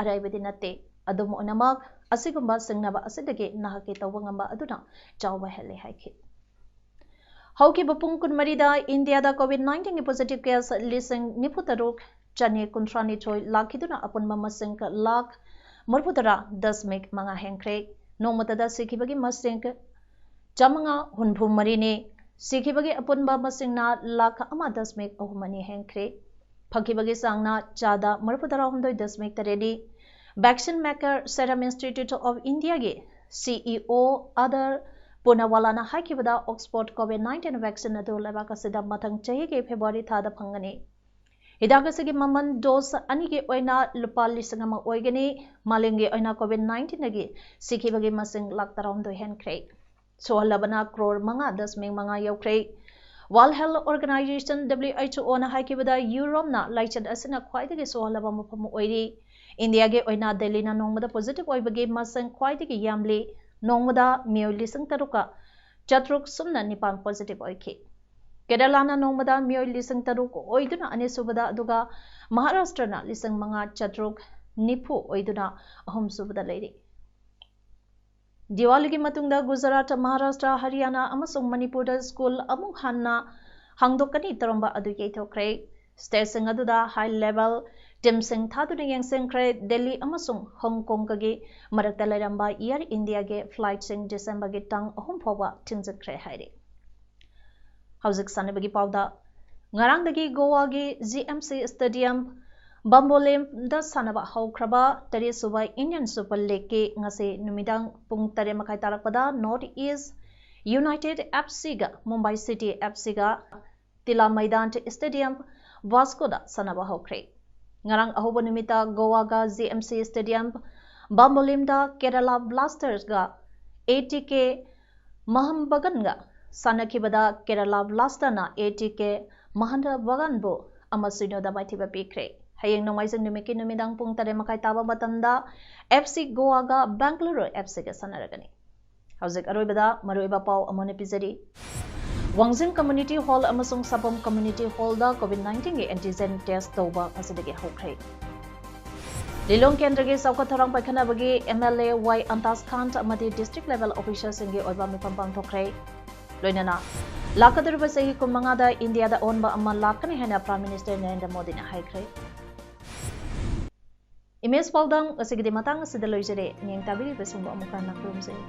ꯑꯔꯥꯏꯕꯗꯤ ꯅꯠꯇꯦ꯫ ꯑꯗꯨꯝ ꯑꯣꯏꯅꯃꯛ, ꯑꯁꯤꯒꯨꯝꯕ ꯁꯤꯡꯅꯕ ꯑꯁꯤꯗꯒꯤ ꯅꯍꯥꯛꯀꯤ ꯇꯧꯕ ꯉꯝꯕ ꯑꯗꯨꯅ ꯆꯥꯎꯕ ꯍꯦꯜꯂꯤ ꯍꯥꯏꯈꯤ꯫ ꯍꯧꯈꯤꯕ ꯄꯨꯡ ꯀꯨꯟꯃꯔꯤꯗ ꯏꯟꯗꯤꯌꯥꯗ ꯀꯣꯚꯤꯗ ꯅꯥꯏꯟꯇꯤꯟꯒꯤ ꯄꯣꯖꯤꯇꯤꯚ ꯀꯦꯁ ꯂꯤꯁꯤꯡ ꯅꯤꯐꯨ ꯇꯔꯨꯛ ꯆꯅꯤ ꯀꯨꯟꯊ꯭ꯔꯥ ꯅꯤꯊꯣꯏ ꯂꯥꯛꯈꯤꯗꯨꯅ ꯑꯄꯨꯟꯕ ꯃꯁꯤꯡ ꯂꯥꯈ ꯃꯔꯤꯐꯨ ꯇꯔꯥ ꯗꯁꯃꯤꯛ ꯃꯉꯥ ꯍꯦꯟꯈ꯭ꯔꯦ꯫ ꯅꯣꯡꯃꯇꯗ ꯁꯤꯈꯤꯕꯒꯤ ꯃꯁꯤꯡ ꯆꯥꯃꯉꯥ ꯍꯨꯝꯐꯨ ꯃꯔꯤꯅꯤ꯫ ꯁꯤꯈꯤꯕꯒꯤ ꯑꯄꯨꯟꯕ ꯃꯁꯤꯡꯅ ꯂꯥꯈ ꯑꯃ ꯗꯁꯃꯤꯛ ꯑꯍꯨꯝ ꯑꯅꯤ ꯍꯦꯟꯈ꯭ꯔꯦ꯫ ꯐꯈꯤꯕꯒꯤ ꯆꯥꯡꯅ ꯆꯥꯗ ꯃꯔꯤꯐꯨ ꯇꯔꯥ ꯍꯨꯝꯗꯣꯏ ꯗꯁꯃꯤꯛ ꯇꯔꯦꯠꯅꯤ꯫ Vaccine maker Serum Institute of Indiaꯒꯤ CEO ꯑꯗꯔ ꯄꯨꯅꯥꯋꯥꯂꯥꯅ ꯍꯥꯏꯈꯤꯕꯗ, ꯑꯣꯛꯁꯐꯣꯔꯗ ꯀꯣꯚꯤꯗ ꯅꯥꯏꯟꯇꯤꯟ ꯚꯦꯛꯁꯤꯟ ꯑꯗꯨ ꯂꯩꯕꯥꯛ ꯑꯁꯤꯗ ꯃꯊꯪ ꯆꯍꯤꯒꯤ ꯐꯦꯕ꯭ꯔꯨꯋꯥꯔꯤ ꯊꯥꯗ ꯐꯪꯒꯅꯤ꯫ ꯍꯤꯗꯥꯛ ꯑꯁꯤꯒꯤ ꯃꯃꯜ ꯗꯣꯁ ꯑꯅꯤꯒꯤ ꯑꯣꯏꯅ ꯂꯨꯄꯥ ꯂꯤꯁꯤꯡ ꯑꯃ ꯑꯣꯏꯒꯅꯤ꯫ ꯃꯥꯂꯦꯝꯒꯤ ꯑꯣꯏꯅ ꯀꯣꯚꯤꯗ ꯅꯥꯏꯟꯇꯤꯟꯗꯒꯤ ꯁꯤꯈꯤꯕꯒꯤ ꯃꯁꯤꯡ ꯂꯥꯈ ꯇꯔꯥꯍꯨꯝꯗꯣꯏ ꯍꯦꯟꯈ꯭ꯔꯦ꯫ ꯁꯣꯛꯍꯜꯂꯕꯅ ꯀ꯭ꯔꯣꯔ ꯃꯉꯥ ꯗꯁꯃꯤꯛ ꯃꯉꯥ ꯌꯧꯈ꯭ꯔꯦ꯫ World Health Organization, WHOꯅ ꯍꯥꯏꯈꯤꯕꯗ, ꯌꯨꯔꯣꯞꯅ ꯂꯥꯏꯆꯠ ꯑꯁꯤꯅ ꯈ꯭ꯋꯥꯏꯗꯒꯤ ꯁꯣꯛꯍꯜꯂꯕ ꯃꯐꯝ ꯑꯣꯏꯔꯤ꯫ ꯏꯟꯗꯤꯌꯥꯒꯤ ꯑꯣꯏꯅ ꯗꯦꯜꯂꯤꯅ ꯅꯣꯡꯃꯗ ꯄꯣꯖꯤꯇꯤꯚ ꯑꯣꯏꯕꯒꯤ ꯃꯁꯤꯡ ꯈ꯭ꯋꯥꯏꯗꯒꯤ ꯌꯥꯝꯂꯤ꯫ ꯅꯣꯡꯃꯗ ꯃꯤꯑꯣꯏ ꯂꯤꯁꯤꯡ ꯇꯔꯨꯛꯀ ꯆꯥꯇ꯭ꯔꯨꯛ ꯁꯨꯞꯅ ꯅꯤꯄꯥꯟ ꯄꯣꯖꯤꯇꯤꯚ ꯑꯣꯏꯈꯤ꯫ ꯀꯦꯔꯂꯥꯅ ꯅꯣꯡꯃꯗ ꯃꯤꯑꯣꯏ ꯂꯤꯁꯤꯡ ꯇꯔꯨꯛ ꯑꯣꯏꯗꯨꯅ ꯑꯅꯤꯁꯨꯕꯗ, ꯑꯗꯨꯒ ꯃꯍꯥꯔꯥꯁꯇ꯭ꯔꯅ ꯂꯤꯁꯤꯡ ꯃꯉꯥ ꯆꯥꯇ꯭ꯔꯨꯛ ꯅꯤꯐꯨ ꯑꯣꯏꯗꯨꯅ ꯑꯍꯨꯝꯁꯨꯕꯗ ꯂꯩꯔꯤ꯫ ꯗꯤꯋꯥꯂꯤꯒꯤ ꯃꯇꯨꯡꯗ ꯒꯨꯖꯔꯥꯠ, ꯃꯍꯥꯔꯥꯁꯇ꯭ꯔ, ꯍꯔꯤꯌꯥꯅꯥ ꯑꯃꯁꯨꯡ ꯃꯅꯤꯄꯨꯔꯗ ꯁ꯭ꯀꯨꯜ ꯑꯃꯨꯛ ꯍꯟꯅ ꯍꯥꯡꯗꯣꯛꯀꯅꯤ ꯇꯧꯔꯝꯕ ꯑꯗꯨ ꯌꯩꯊꯣꯛꯈ꯭ꯔꯦ꯫ ꯁ꯭ꯇꯦꯠꯁꯤꯡ ꯑꯗꯨꯗ ꯍꯥꯏ ꯂꯦꯚꯦꯜ ꯇꯤꯝꯁꯤꯡ ꯊꯥꯗꯨꯅ ꯌꯦꯡꯁꯤꯟꯈ꯭ꯔꯦ꯫ ꯗꯦꯜꯂꯤ ꯑꯃꯁꯨꯡ ꯍꯣꯡꯀꯣꯡꯒꯒꯤ ꯃꯔꯛꯇ ꯂꯩꯔꯝꯕ ꯏꯌꯔ ꯏꯟꯗꯤꯌꯥꯒꯤ ꯐ꯭ꯂꯥꯏꯠꯁꯤꯡ ꯗꯤꯁꯦꯝꯕꯔꯒꯤ ꯇꯥꯡ ꯑꯍꯨꯝ ꯐꯥꯎꯕ ꯊꯤꯡꯖꯤꯟꯈ꯭ꯔꯦ ꯍꯥꯏꯔꯤ꯫ ꯍꯧꯖꯤꯛ ꯁꯥꯟꯅꯕꯒꯤ ꯄꯥꯎꯗ, ꯉꯔꯥꯡꯗꯒꯤ ꯒꯣꯋꯥꯒꯤ GMC Stadium ꯕꯥꯝꯕꯣꯂꯤꯝꯗ ꯁꯥꯟꯅꯕ ꯍꯧꯈ꯭ꯔꯕ ꯇꯔꯦꯠ ꯁꯨꯕ Indian Super Leagueꯀꯤ ꯉꯁꯤ ꯅꯨꯃꯤꯗꯥꯡ ꯄꯨꯡ ꯇꯔꯦꯠ ꯃꯈꯥꯏ ꯇꯥꯔꯛꯄꯗ North East United FCꯒ Mumbai City FCꯒ ꯇꯤꯂꯥ ꯃꯩꯗꯥꯟ Stadium Vascoꯗ ꯁꯥꯟꯅꯕ ꯍꯧꯈ꯭ꯔꯦ꯫ ꯉꯔꯥꯡ ꯑꯍꯧꯕ ꯅꯨꯃꯤꯠꯇ ꯒꯣꯋꯥꯒ GMC Stadium ꯕꯥꯝꯕꯣꯂꯤꯝꯗ Kerala Blastersꯒ ATK ꯃꯍꯝꯕꯒꯟꯒ ꯁꯥꯟꯅꯈꯤꯕꯗ Kerala Blastersꯅ ATK ꯃꯍꯟꯗꯕꯒꯟꯕꯨ ꯑꯃ ꯁꯤꯅꯣꯗ ꯃꯥꯏꯊꯤꯕ ꯄꯤꯈ꯭ꯔꯦ꯫ ꯍꯌꯦꯡ ꯅꯣꯡꯃꯥꯏꯖꯤꯡ ꯅꯨꯃꯤꯠꯀꯤ ꯅꯨꯃꯤꯗꯥꯡ ꯄꯨꯡ ꯇꯔꯦꯠ ꯃꯈꯥꯏ ꯇꯥꯕ ꯃꯇꯝꯗ FC ꯒꯣꯋꯥꯒ ꯕꯦꯡꯒꯂꯨꯔꯨ FCꯒ ꯁꯥꯟꯅꯔꯒꯅꯤ꯫ ꯍꯧꯖꯤꯛ ꯑꯔꯣꯏꯕꯗ ꯃꯔꯨꯑꯣꯏꯕ ꯄꯥꯎ ꯑꯃꯨꯛ ꯍꯟꯅ ꯄꯤꯖꯔꯤ꯫ ꯋꯥꯡꯖꯤꯡ Community Hall ꯑꯃꯁꯨꯡ ꯁꯥꯄꯝ Community Hallꯗ COVID nineteenꯒꯤ antigen test ꯇꯧꯕ ꯉꯁꯤꯗꯒꯤ ꯍꯧꯈ꯭ꯔꯦ꯫ ꯂꯤꯂꯣꯡ ꯀꯦꯟꯗ꯭ꯔꯒꯤ ꯆꯥꯎꯈꯠ ꯊꯧꯔꯥꯡ ꯄꯥꯏꯈꯠꯅꯕꯒꯤ MLA Y ꯑꯟꯇꯥꯁ ꯈꯥꯟ ꯑꯃꯗꯤ district level officerꯁꯤꯡꯒꯤ ꯑꯣꯏꯕ ꯃꯤꯐꯝ ꯄꯥꯡꯊꯣꯛꯈ꯭ꯔꯦ꯫ ꯂꯣꯏꯅꯅ ꯂꯥꯛꯀꯗꯧꯔꯤꯕ ꯆꯍꯤ ꯀꯨꯟꯃꯉꯥꯗ ꯏꯟꯗꯤꯌꯥꯗ ꯑꯑꯣꯟꯕ ꯑꯃ ꯂꯥꯛꯀꯅꯤ ꯍꯥꯏꯅ Prime Minister ꯅꯔꯦꯟꯗ꯭ꯔ ꯃꯣꯗꯤꯅ ꯍꯥꯏꯈ꯭ꯔꯦ꯫ Image ꯄꯥꯎꯗꯝ ꯉꯁꯤꯒꯤꯗꯤ ꯃꯇꯥꯡ ꯑꯁꯤꯗ ꯂꯣꯏꯖꯔꯦ꯫ ꯅꯤꯡ ꯇꯥꯕꯤꯔꯤꯕꯁꯤꯡꯕꯨ ꯑꯃꯨꯛ ꯍꯟꯅ ꯈꯨꯔꯨꯝꯖꯔꯤ꯫